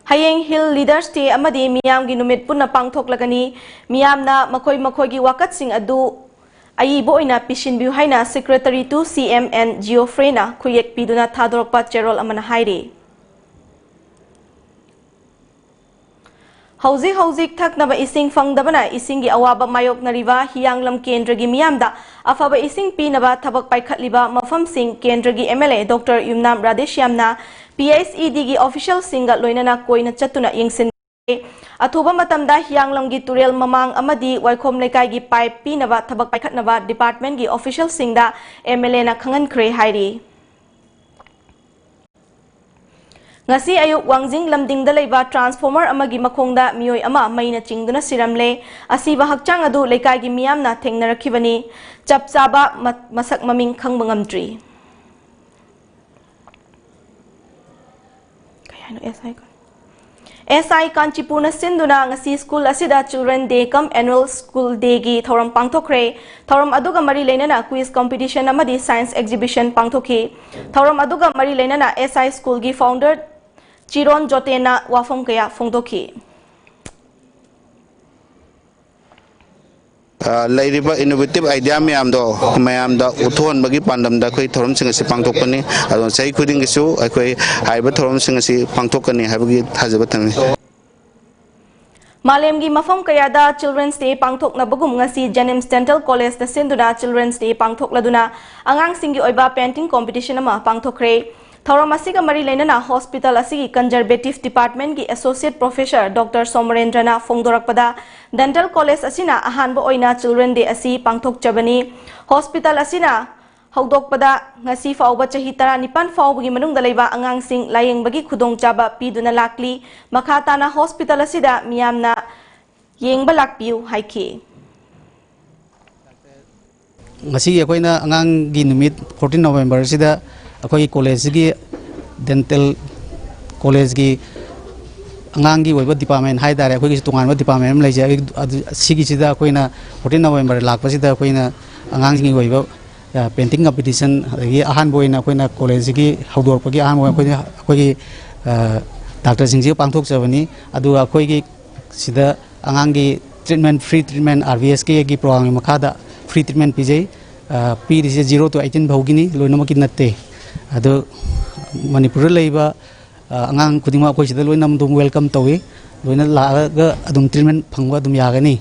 ꯍꯌꯦꯡ Hill Leaders Day ꯑꯃꯗꯤ ꯃꯤꯌꯥꯝꯒꯤ ꯅꯨꯃꯤꯠ ꯄꯨꯟꯅ ꯄꯥꯡꯊꯣꯛꯂꯒꯅꯤ꯫ ꯃꯤꯌꯥꯝꯅ ꯃꯈꯣꯏ ꯃꯈꯣꯏꯒꯤ ꯋꯥꯀꯠꯁꯤꯡ ꯑꯗꯨ ꯑꯏꯕ ꯑꯣꯏꯅ ꯄꯤꯁꯤꯟꯕꯤꯌꯨ ꯍꯥꯏꯅ Secretary to C M N Geoffreyꯅ ꯈꯨꯌꯦꯛ ꯄꯤꯗꯨꯅ ꯊꯥꯗꯣꯔꯛꯄ ꯆꯦꯔꯣꯜ ꯑꯃꯅ ꯍꯥꯏꯔꯤ꯫ ꯍꯧꯖꯤꯛ ꯍꯧꯖꯤꯛ ꯊꯛꯅꯕ ꯏꯁꯤꯡ ꯐꯪꯗꯕꯅ ꯏꯁꯤꯡꯒꯤ ꯑꯋꯥꯕ ꯃꯥꯌꯣꯛꯅꯔꯤꯕ ꯍꯤꯌꯥꯡꯂꯝ ꯀꯦꯟꯗ꯭ꯔꯒꯤ ꯃꯤꯌꯥꯝꯗ ꯑꯐꯕ ꯏꯁꯤꯡ ꯄꯤꯅꯕ ꯊꯕꯛ ꯄꯥꯏꯈꯠꯂꯤꯕ ꯃꯐꯝꯁꯤꯡ ꯀꯦꯟꯗ꯭ꯔꯒꯤ M L A Doctor Yumnam ꯔꯥꯙꯦꯁ꯭ꯌꯥꯝꯅ P H E Dꯒꯤ officialꯁꯤꯡꯒ ꯂꯣꯏꯅꯅ ꯀꯣꯏꯅ ꯆꯠꯇꯨꯅ ꯌꯦꯡꯁꯤꯟ ꯑꯊꯨꯕ ꯃꯇꯝꯗ ꯍꯤꯌꯥꯡꯂꯝꯒꯤ ꯇꯨꯔꯦꯜ ꯃꯃꯥꯡ ꯑꯃꯗꯤ ꯋꯥꯏꯈꯣꯝ ꯂꯩꯀꯥꯏꯒꯤ pipe ꯄꯤꯅꯕ ꯊꯕꯛ ꯄꯥꯏꯈꯠꯅꯕ departmentꯀꯤ officialꯁꯤꯡꯗ M L Aꯅ ꯈꯪꯍꯟꯈ꯭ꯔꯦ ꯍꯥꯏꯔꯤ꯫ ꯉꯁꯤ ꯑꯌꯨꯛ ꯋꯥꯡꯖꯤꯡ ꯂꯝꯗꯤꯡꯗ ꯂꯩꯕ transformer ꯑꯃꯒꯤ ꯃꯈꯣꯡꯗ ꯃꯤꯑꯣꯏ ꯑꯃ ꯃꯩꯅ ꯆꯤꯡꯗꯨꯅ ꯁꯤꯔꯝꯂꯦ꯫ ꯑꯁꯤꯕ ꯍꯛꯆꯥꯡ ꯑꯗꯨ ꯂꯩꯀꯥꯏꯒꯤ ꯃꯤꯌꯥꯝꯅ ꯊꯦꯡꯅꯔꯛꯈꯤꯕꯅꯤ꯫ ꯆꯞ ꯆꯥꯕ ꯃ-, ꯃꯁꯛ ꯃꯃꯤꯡ ꯈꯪꯕ ꯉꯝꯗ꯭ꯔꯤ꯫ ꯀꯩ ꯍꯥꯏꯅꯣ? S I ꯀꯣ? S I ꯀꯥꯟꯆꯤꯄꯨꯔꯅ ꯁꯤꯟꯗꯨꯅ ꯉꯁꯤ ꯁ꯭ꯀꯨꯜ ꯑꯁꯤꯗ Children Day cum Annual School Dayꯒꯤ ꯊꯧꯔꯝ ꯄꯥꯡꯊꯣꯛꯈ꯭ꯔꯦ꯫ ꯊꯧꯔꯝ ꯑꯗꯨꯒ ꯃꯔꯤ ꯂꯩꯅꯅ quiz competition ꯑꯃꯗꯤ science exhibition ꯄꯥꯡꯊꯣꯛꯈꯤ꯫ ꯊꯧꯔꯝ ꯑꯗꯨꯒ ꯃꯔꯤ ꯂꯩꯅꯅ S I ꯁ꯭ꯀꯨꯜꯒꯤ founder ꯆꯤꯔꯣꯟ ꯖꯣꯇꯦꯟꯅ ꯋꯥꯐꯝ ꯀꯌꯥ ꯐꯣꯡꯗꯣꯛꯈꯤ꯫ ꯑ, ꯂꯩꯔꯤꯕ innovative idea ꯃꯌꯥꯝꯗꯣ ꯃꯌꯥꯝꯗ ꯎꯠꯊꯣꯛꯍꯟꯕꯒꯤ ꯄꯥꯟꯗꯝꯗ ꯑꯩꯈꯣꯏ ꯊꯧꯔꯝꯁꯤꯡ ꯑꯁꯤ ꯄꯥꯡꯊꯣꯛꯄꯅꯤ꯫ ꯑꯗꯨꯅ ꯆꯍꯤ ꯈꯨꯗꯤꯡꯒꯤꯁꯨ ꯑꯩꯈꯣꯏ ꯍꯥꯏꯔꯤꯕ ꯊꯧꯔꯝꯁꯤꯡ ꯑꯁꯤ ꯄꯥꯡꯊꯣꯛꯀꯅꯤ ꯍꯥꯏꯕꯒꯤ ꯊꯥꯖꯕ ꯊꯝꯃꯤ꯫ ꯃꯥꯂꯦꯝꯒꯤ ꯃꯐꯝ ꯀꯌꯥꯗ Children's Day ꯄꯥꯡꯊꯣꯛꯅꯕꯒꯨꯝ ꯉꯁꯤ JNIMS Dental Collegeꯇ ꯁꯤꯟꯗꯨꯅ Children's Day ꯄꯥꯡꯊꯣꯛꯂꯗꯨꯅ ꯑꯉꯥꯡꯁꯤꯡꯒꯤ ꯑꯣꯏꯕ painting competition ꯑꯃ ꯄꯥꯡꯊꯣꯛꯈ꯭ꯔꯦ꯫ ꯊꯧꯔꯝ ꯑꯁꯤꯒ ꯃꯔꯤ ꯂꯩꯅꯅ hospital ꯑꯁꯤꯒꯤ Conservative Departmentꯀꯤ Associate Professor Doctor ꯁꯣꯃꯔꯦꯟꯗ꯭ꯔꯅ ꯐꯣꯡꯗꯣꯔꯛꯄꯗ, Dental College ꯑꯁꯤꯅ ꯑꯍꯥꯟꯕ ꯑꯣꯏꯅ Children Day ꯑꯁꯤ ꯄꯥꯡꯊꯣꯛꯆꯕꯅꯤ꯫ Hospital ꯑꯁꯤꯅ ꯍꯧꯗꯣꯛꯄꯗ ꯉꯁꯤ ꯐꯥꯎꯕ ꯆꯍꯤ ꯇꯔꯥꯅꯤꯄꯥꯟ ꯐꯥꯎꯕꯒꯤ ꯃꯅꯨꯡꯗ ꯂꯩꯕ ꯑꯉꯥꯡꯁꯤꯡ ꯂꯥꯌꯦꯡꯕꯒꯤ ꯈꯨꯗꯣꯡꯆꯥꯕ ꯄꯤꯗꯨꯅ ꯂꯥꯛꯂꯤ꯫ ꯃꯈꯥ ꯇꯥꯅ hospital ꯑꯁꯤꯗ ꯃꯤꯌꯥꯝꯅ ꯌꯦꯡꯕ ꯂꯥꯛꯄꯤꯌꯨ ꯍꯥꯏꯈꯤ꯫ ꯉꯁꯤꯒꯤ ꯑꯩꯈꯣꯏꯅ ꯑꯉꯥꯡꯒꯤ ꯅꯨꯃꯤꯠ fourteen November ꯑꯁꯤꯗ ꯑꯩꯈꯣꯏꯒꯤ collegeꯁꯤꯒꯤ dental collegeꯀꯤ ꯑꯉꯥꯡꯒꯤ ꯑꯣꯏꯕ department ꯍꯥꯏ ꯇꯥꯔꯦ, ꯑꯩꯈꯣꯏꯒꯤꯁꯨ ꯇꯣꯉꯥꯟꯕ department ꯑꯃ ꯂꯩꯖꯩ꯫ ꯑꯗꯨ, ꯑꯗꯨ, ꯁꯤꯒꯤꯁꯤꯗ ꯑꯩꯈꯣꯏꯅ fourteen November ꯂꯥꯛꯄꯁꯤꯗ ꯑꯩꯈꯣꯏꯅ ꯑꯉꯥꯡꯁꯤꯡꯒꯤ ꯑꯣꯏꯕ, ꯑ, painting competition, ꯑꯗꯒꯤ ꯑꯍꯥꯟꯕ ꯑꯣꯏꯅ ꯑꯩꯈꯣꯏꯅ collegeꯁꯤꯒꯤ ꯍꯧꯗꯣꯔꯛꯄꯒꯤ ꯑꯍꯥꯟꯕ ꯑꯣꯏꯅ ꯑꯩꯈꯣꯏꯅ, ꯑꯩꯈꯣꯏꯒꯤ, ꯑ, doctorꯁꯤꯡꯁꯤꯒ ꯄꯥꯡꯊꯣꯛꯆꯕꯅꯤ꯫ ꯑꯗꯨꯒ ꯑꯩꯈꯣꯏꯒꯤ ꯁꯤꯗ ꯑꯉꯥꯡꯒꯤ treatment, free treatment, RBSKꯒꯤ programꯒꯤ ꯃꯈꯥꯗ free treatment ꯄꯤꯖꯩ꯫ ꯑ, ꯄꯤꯔꯤꯁꯦ zero to eighteen ꯐꯥꯎꯒꯤꯅꯤ, ꯂꯣꯏꯅꯃꯛꯀꯤ ꯅꯠꯇꯦ꯫ ꯑꯗꯣ ꯃꯅꯤꯄꯨꯔꯗ ꯂꯩꯕ, ꯑ, ꯑꯉꯥꯡ ꯈꯨꯗꯤꯡꯃꯛ ꯑꯩꯈꯣꯏ ꯁꯤꯗ ꯂꯣꯏꯅ ꯑꯗꯨꯝ welcome ꯇꯧꯏ꯫ ꯂꯣꯏꯅ ꯂꯥꯛꯑꯒ ꯑꯗꯨꯝ ꯇ꯭ꯔꯤꯠꯃꯦꯟ ꯐꯪꯕ ꯑꯗꯨꯝ ꯌꯥꯒꯅꯤ꯫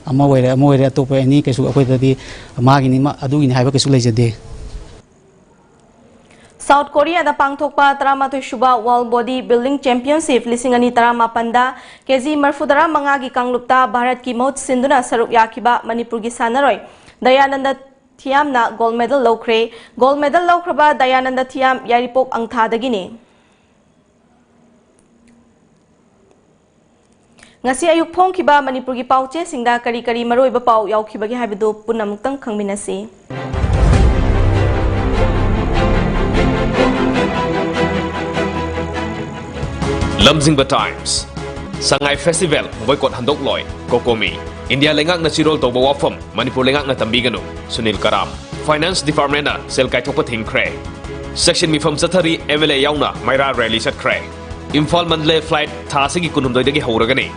ꯑꯃ ꯑꯣꯏꯔꯦ, ꯑꯃ ꯑꯣꯏꯔꯦ, ꯑꯇꯣꯞꯄ ꯑꯦꯅꯤ ꯀꯩꯁꯨ ꯑꯩꯈꯣꯏꯗꯗꯤ ꯃꯥꯒꯤꯅꯤ, ꯃꯥ-, ꯑꯗꯨꯒꯤꯅꯤ ꯍꯥꯏꯕ ꯀꯩꯁꯨ ꯂꯩꯖꯗꯦ꯫ ꯁꯥꯎꯠ ꯀꯣꯔꯤꯌꯥꯗ ꯄꯥꯡꯊꯣꯛꯄ ꯇꯔꯥꯃꯥꯊꯣꯏ ꯁꯨꯕ ꯋꯥꯔꯜ ꯕꯣꯗꯤ ꯕꯤꯜꯗꯤꯡ ꯆꯦꯝꯄꯤꯌꯟꯁꯤꯞ ꯂꯤꯁꯤꯡ ꯑꯅꯤ ꯇꯔꯥꯃꯥꯄꯟꯗ ꯀꯦꯖꯤ ꯃꯔꯤꯐꯨꯇꯔꯥ ꯃꯉꯥꯒꯤ ꯀꯥꯡꯂꯨꯞꯇ ꯚꯥꯔꯠꯀꯤ ꯃꯍꯨꯠ ꯁꯤꯟꯗꯨꯅ ꯁꯔꯨꯛ ꯌꯥꯈꯤꯕ ꯃꯅꯤꯄꯨꯔꯒꯤ ꯁꯥꯟꯅꯔꯣꯏ ꯗꯌꯥꯅꯟꯗ ꯊꯤꯌꯥꯝꯅ ꯒꯣꯜꯗ ꯃꯦꯗꯜ ꯂꯧꯈ꯭ꯔꯦ꯫ ꯒꯣꯜꯗ ꯃꯦꯗꯜ ꯂꯧꯈ꯭ꯔꯕ ꯗꯌꯥꯅꯟꯗ ꯊꯤꯌꯥꯝ ꯌꯥꯏꯔꯤꯄꯣꯛ ꯑꯪꯊꯥꯗꯒꯤꯅꯤ꯫ ꯉꯁꯤ ꯑꯌꯨꯛ ꯐꯣꯡꯈꯤꯕ ꯃꯅꯤꯄꯨꯔꯒꯤ ꯄꯥꯎꯆꯦꯁꯤꯡꯗ ꯀꯔꯤ ꯀꯔꯤ ꯃꯔꯨꯑꯣꯏꯕ ꯄꯥꯎ ꯌꯥꯎꯈꯤꯕꯒꯦ ꯍꯥꯏꯕꯗꯨ ꯄꯨꯟꯅ ꯑꯃꯨꯛꯇꯪ ꯈꯪꯃꯤꯟꯅꯁꯤ꯫ ꯂꯝꯖꯤꯡꯕ ꯇꯥꯏꯝꯁ꯫ ꯁꯉꯥꯏ ꯐꯦꯁꯇꯤꯚꯦꯜ ꯕꯣꯏꯀꯣꯠ ꯍꯟꯗꯣꯛꯂꯣꯏ, ꯀꯣꯀꯣꯃꯤ꯫ ꯏꯟꯗꯤꯌꯥ ꯂꯩꯉꯥꯛꯅ ꯆꯤꯔꯣꯜ ꯇꯧꯕ ꯋꯥꯐꯝ ꯃꯅꯤꯄꯨꯔ ꯂꯩꯉꯥꯛꯅ ꯇꯝꯕꯤꯒꯅꯨ, ꯁꯨꯅꯤꯜ ꯀꯔꯥꯝ꯫ ꯐꯥꯏꯅꯥꯟꯁ ꯗꯤꯄꯥꯔꯠꯃꯦꯟꯅ ꯁꯦꯜ ꯀꯥꯏꯊꯣꯛꯄ ꯊꯤꯡꯈ꯭ꯔꯦ꯫ ꯁꯦꯛꯁꯟ ꯃꯤꯐꯝ ꯆꯠꯊꯔꯤ, ꯑꯦꯝ ꯑꯦꯜ ꯑꯦ ꯌꯥꯎꯅ ꯃꯩꯔꯥ ꯔꯦꯂꯤ ꯆꯠꯈ꯭ꯔꯦ꯫ ꯏꯝꯐꯥꯜ ꯃꯟꯗꯂꯦ ꯐ꯭ꯂꯥꯏꯠ ꯊꯥ ꯑꯁꯤꯒꯤ ꯀꯨꯟꯍꯨꯝꯗꯣꯏꯗꯒꯤ ꯍꯧꯔꯒꯅꯤ꯫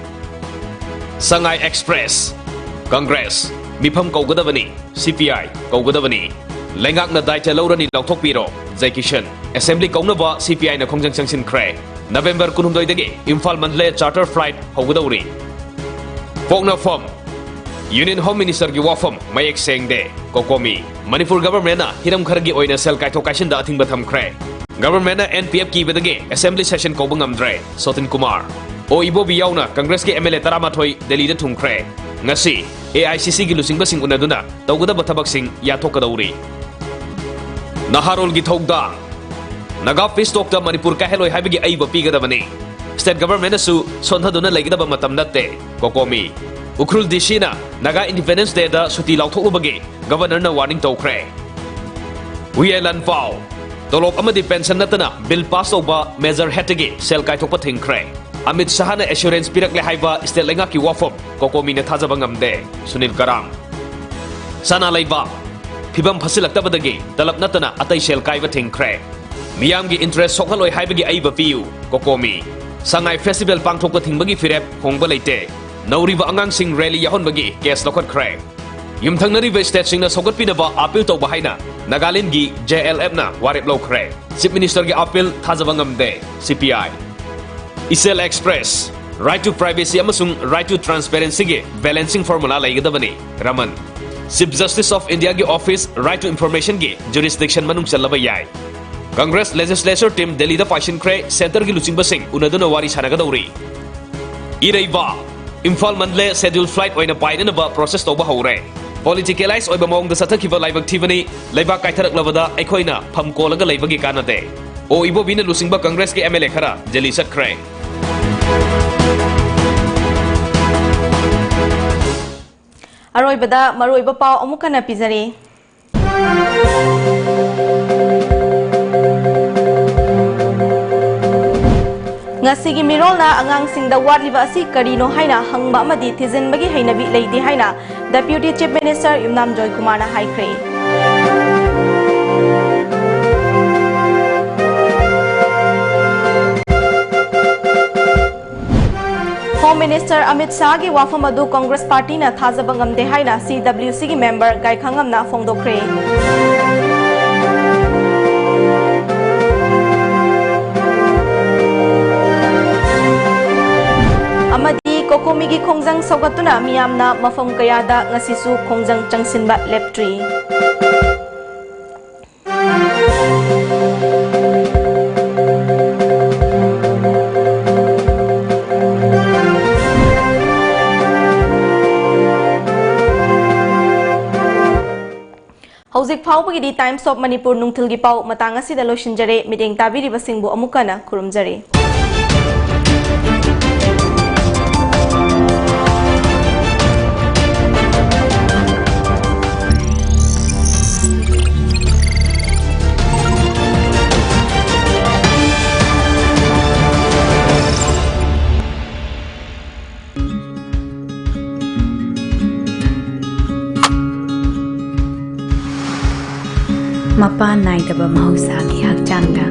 ꯁꯉꯥꯏ ꯑꯦꯛꯁꯄ꯭ꯔꯦꯁ꯫ ꯀꯪꯒ꯭ꯔꯦꯁ ꯃꯤꯐꯝ ꯀꯧꯒꯗꯕꯅꯤ, ꯁꯤ ꯄꯤ ꯑꯥꯏ ꯀꯧꯒꯗꯕꯅꯤ꯫ ꯂꯩꯉꯥꯛꯅ ꯗꯥꯏꯇ ꯂꯧꯔꯅꯤ, ꯂꯥꯎꯊꯣꯛꯄꯤꯔꯣ, ꯖꯩ ꯀꯤꯁꯟ꯫ ꯑꯦꯁꯦꯝꯕ꯭ꯂꯤ ꯀꯧꯅꯕ ꯁꯤ ꯄꯤ ꯑꯥꯏꯅ ꯈꯣꯡꯖꯪ ꯆꯪꯁꯤꯟꯈ꯭ꯔꯦ꯫ ꯅꯕꯦꯝꯕꯔ ꯀꯨꯟꯍꯨꯝꯗꯣꯏꯗꯒꯤ ꯏꯝꯐꯥꯜ ꯃꯟꯗꯂꯦ ꯆꯥꯔꯇꯔ ꯐ꯭ꯂꯥꯏꯠ ꯍꯧꯒꯗꯧꯔꯤ꯫ ꯄꯣꯛꯅꯐꯝ꯫ ꯌꯨꯅꯤꯌꯟ ꯍꯣꯝ ꯃꯤꯅꯤꯁꯇꯔꯒꯤ ꯋꯥꯐꯝ ꯃꯌꯦꯛ ꯁꯦꯡꯗꯦ, ꯀꯣꯀꯣꯃꯤ꯫ ꯃꯅꯤꯄꯨꯔ ꯒꯚꯔꯟꯃꯦꯟꯠꯅ ꯍꯤꯔꯝ ꯈꯔꯒꯤ ꯑꯣꯏꯅ ꯁꯦꯜ ꯀꯥꯏꯊꯣꯛ ꯀꯥꯏꯁꯤꯟꯗ ꯑꯊꯤꯡꯕ ꯊꯝꯈ꯭ꯔꯦ꯫ ꯒꯚꯔꯟꯃꯦꯟꯠꯅ ꯑꯦꯟ ꯄꯤ ꯑꯦꯐ ꯀꯤꯕꯗꯒꯤ ꯑꯦꯁꯦꯝꯕ꯭ꯂꯤ ꯁꯦꯁꯟ ꯀꯧꯕ ꯉꯝꯗ꯭ꯔꯦ, ꯁꯣꯇꯤꯟ ꯀꯨꯃꯥꯔ꯫ ꯑꯣ ꯏꯕꯣꯕꯤ ꯌꯥꯎꯅ ꯀꯪꯒ꯭ꯔꯦꯁꯀꯤ ꯑꯦꯝ ꯑꯦꯜ ꯑꯦ ꯇꯔꯥꯃꯥꯊꯣꯏ ꯗꯦꯜꯂꯤꯗ ꯊꯨꯡꯈ꯭ꯔꯦ꯫ ꯉꯁꯤ ꯑꯦ ꯑꯥꯏ ꯁꯤ ꯁꯤꯒꯤ ꯂꯨꯆꯤꯡꯕꯁꯤꯡ ꯎꯅꯗꯨꯅ ꯇꯧꯒꯗꯕ ꯊꯕꯛꯁꯤꯡ ꯌꯥꯊꯣꯛꯀꯗꯧꯔꯤ꯫ ꯅꯍꯥꯔꯣꯜꯒꯤ ꯊꯧꯗꯥꯡ꯫ ꯅꯥꯒꯥ ꯄꯤꯁ ꯇꯣꯛꯇ ꯃꯅꯤꯄꯨꯔ ꯀꯥꯏꯍꯜꯂꯣꯏ ꯍꯥꯏꯕꯒꯤ ꯑꯏꯕ ꯄꯤꯒꯗꯕꯅꯤ꯫ ꯁ꯭ꯇꯦꯠ ꯒꯚꯔꯟꯃꯦꯟꯠꯅꯁꯨ ꯁꯣꯟꯊꯗꯨꯅ ꯂꯩꯒꯗꯕ ꯃꯇꯝ ꯅꯠꯇꯦ, ꯀꯣꯀꯣꯃꯤ꯫ ꯎꯈ꯭ꯔꯨꯜ ꯗꯤ ꯁꯤꯅ ꯅꯥꯒꯥ ꯏꯟꯗꯤꯄꯦꯟꯗꯦꯟꯁ ꯗꯦꯗ ꯁꯨꯇꯤ ꯂꯥꯎꯊꯣꯛꯂꯨꯕꯒꯤ ꯒꯚꯔꯅꯔꯅ ꯋꯥꯔꯅꯤꯡ ꯇꯧꯈ꯭ꯔꯦ꯫ ꯍꯨꯌꯦ ꯂꯥꯟꯄꯥꯎ꯫ ꯇꯣꯂꯣꯞ ꯑꯃꯗꯤ ꯄꯦꯟꯁꯟ ꯅꯠꯇꯅ ꯕꯤꯜ ꯄꯥꯁ ꯇꯧꯕ ꯃꯦꯖꯔ ꯍꯦꯠꯇꯒꯤ ꯁꯦꯜ ꯀꯥꯏꯊꯣꯛꯄ ꯊꯤꯡꯈ꯭ꯔꯦ꯫ ꯑꯃꯤꯠ ꯁꯍꯥꯅ ꯑꯦꯁꯨꯔꯦꯟꯁ ꯄꯤꯔꯛꯂꯦ ꯍꯥꯏꯕ ꯁ꯭ꯇꯦꯠ ꯂꯩꯉꯥꯛꯀꯤ ꯋꯥꯐꯝ ꯀꯣꯀꯣꯃꯤꯅ ꯊꯥꯖꯕ ꯉꯝꯗꯦ, ꯁꯨꯅꯤꯜ ꯀꯔꯥꯝ꯫ ꯁꯅꯥ ꯂꯩꯕꯥꯛ꯫ ꯐꯤꯕꯝ ꯐꯠꯁꯤꯜꯂꯛꯇꯕꯗꯒꯤ ꯇꯂꯕ ꯅꯠꯇꯅ ꯑꯇꯩ ꯁꯦꯜ ꯀꯥꯏꯕ ꯊꯤꯡꯈ꯭ꯔꯦ꯫ ꯃꯤꯌꯥꯝꯒꯤ ꯏꯟꯇꯔꯦꯁ ꯁꯣꯛꯍꯜꯂꯣꯏ ꯍꯥꯏꯕꯒꯤ ꯑꯏꯕ ꯄꯤꯌꯨ, ꯀꯣꯀꯣꯃꯤ꯫ ꯁꯉꯥꯏ ꯐꯦꯁꯇꯤꯚꯦꯜ ꯄꯥꯡꯊꯣꯛꯄ ꯊꯤꯡꯕꯒꯤ ꯐꯤꯔꯦꯞ ꯍꯣꯡꯕ ꯂꯩꯇꯦ꯫ ꯅꯧꯔꯤꯕ ꯑꯉꯥꯡꯁꯤꯡ ꯔꯦꯂꯤ ꯌꯥꯎꯍꯟꯕꯒꯤ ꯀꯦꯁ ꯂꯧꯈꯠꯈ꯭ꯔꯦ꯫ ꯌꯨꯝꯊꯪꯅꯔꯤꯕ ꯁ꯭ꯇꯦꯠꯁꯤꯡꯅ ꯁꯧꯒꯠꯄꯤꯅꯕ ꯑꯥꯄꯤꯜ ꯇꯧꯕ ꯍꯥꯏꯅ ꯅꯥꯒꯥꯂꯦꯟꯗꯒꯤ ꯖꯦ ꯑꯦꯜ ꯑꯦꯐꯅ ꯋꯥꯔꯦꯞ ꯂꯧꯈ꯭ꯔꯦ꯫ ꯆꯤꯐ ꯃꯤꯅꯤꯁꯇꯔꯒꯤ ꯑꯥꯄꯤꯜ ꯊꯥꯖꯕ ꯉꯝꯗꯦ, ꯁꯤ ꯄꯤ ꯑꯥꯏ꯫ ꯏꯆꯦꯜ ꯑꯦꯛꯁꯄ꯭ꯔꯦꯁ꯫ Right to privacy ꯑꯃꯁꯨꯡ right to transparencyꯒꯤ balancing formula ꯂꯩꯒꯗꯕꯅꯤ꯫ Raman. Chief Justice of Indiaꯒꯤ office right to informationꯒꯤ jurisdiction ꯃꯅꯨꯡ ꯆꯜꯂꯕ ꯌꯥꯏ꯫ Congress legislature team ꯗꯦꯜꯂꯤꯗ ꯄꯥꯏꯁꯤꯟꯈ꯭ꯔꯦ, centreꯒꯤ ꯂꯨꯆꯤꯡꯕꯁꯤꯡ ꯎꯅꯗꯨꯅ ꯋꯥꯔꯤ ꯁꯥꯟꯅꯒꯗꯧꯔꯤ꯫ ꯏꯔꯩꯕꯥꯛ꯫ ꯏꯝꯐꯥꯜ ꯃꯟꯗꯂꯦ schedule flight ꯑꯣꯏꯅ ꯄꯥꯏꯅꯅꯕ process ꯇꯧꯕ ꯍꯧꯔꯦ꯫ Politicalize ꯑꯣꯏꯕ ꯃꯑꯣꯡꯗ ꯆꯠꯊꯈꯤꯕ ꯂꯥꯏꯕꯛ ꯊꯤꯕꯅꯤ꯫ ꯂꯩꯕꯥꯛ ꯀꯥꯏꯊꯔꯛꯂꯕꯗ ꯑꯩꯈꯣꯏꯅ ꯐꯝ ꯀꯣꯜꯂꯒ ꯂꯩꯕꯒꯤ ꯀꯥꯟꯅꯗꯦ꯫ ꯑꯣ ꯏꯕꯣꯕꯤꯅ ꯂꯨꯆꯤꯡꯕ Congressꯀꯤ MLA ꯈꯔ ꯗꯦꯜꯂꯤ ꯆꯠꯈ꯭ꯔꯦ꯫ ꯑꯔꯣꯏꯕꯗ ꯃꯔꯨꯑꯣꯏꯕ ꯄꯥꯎ ꯑꯃꯨꯛ ꯍꯟꯅ ꯄꯤꯖꯔꯤ꯫ ꯉꯁꯤꯒꯤ ꯃꯤꯔꯣꯜꯅ ꯑꯉꯥꯡꯁꯤꯡꯗ ꯋꯥꯠꯂꯤꯕ ꯑꯁꯤ ꯀꯔꯤꯅꯣ ꯍꯥꯏꯅ ꯍꯪꯕ ꯑꯃꯗꯤ ꯊꯤꯖꯤꯟꯕꯒꯤ ꯍꯩꯅꯕꯤ ꯂꯩꯇꯦ ꯍꯥꯏꯅ Deputy Chief Minister ꯌꯨꯝꯅꯥꯝ ꯖꯣꯏꯀꯨꯃꯥꯔꯅ ꯍꯥꯏꯈ꯭ꯔꯦ꯫ Home Minister ꯑꯃꯤꯠ ꯁꯥꯍꯒꯤ ꯋꯥꯐꯝ ꯑꯗꯨ Congress Partyꯅ ꯊꯥꯖꯕ ꯉꯝꯗꯦ ꯍꯥꯏꯅ CWCꯒꯤ member ꯒꯥꯏꯈꯥꯉꯝꯅ ꯐꯣꯡꯗꯣꯛꯈ꯭ꯔꯦ꯫ ꯑꯃꯗꯤ COCOMIꯒꯤ ꯈꯣꯡꯖꯪ ꯁꯧꯒꯠꯇꯨꯅ ꯃꯤꯌꯥꯝꯅ ꯃꯐꯝ ꯀꯌꯥꯗ ꯉꯁꯤꯁꯨ ꯈꯣꯡꯖꯪ ꯆꯪꯁꯤꯟꯕ ꯂꯦꯞꯇ꯭ꯔꯤ꯫ ꯍꯧꯖꯤꯛ ꯐꯥꯎꯕꯒꯤꯗꯤ Times of Manipur ꯅꯨꯡꯊꯤꯜꯒꯤ ꯄꯥꯎ ꯃꯇꯥꯡ ꯑꯁꯤꯗ ꯂꯣꯏꯁꯤꯟꯖꯔꯦ꯫ ꯃꯤꯠꯌꯦꯡ ꯇꯥꯕꯤꯔꯤꯕꯁꯤꯡꯕꯨ ꯑꯃꯨꯛ ꯍꯟꯅ ꯈꯨꯔꯨꯝꯖꯔꯤ꯫ ꯃꯄꯥ ꯅꯥꯏꯗꯕ ꯃꯍꯧꯁꯥꯒꯤ ꯍꯛꯆꯥꯡꯗ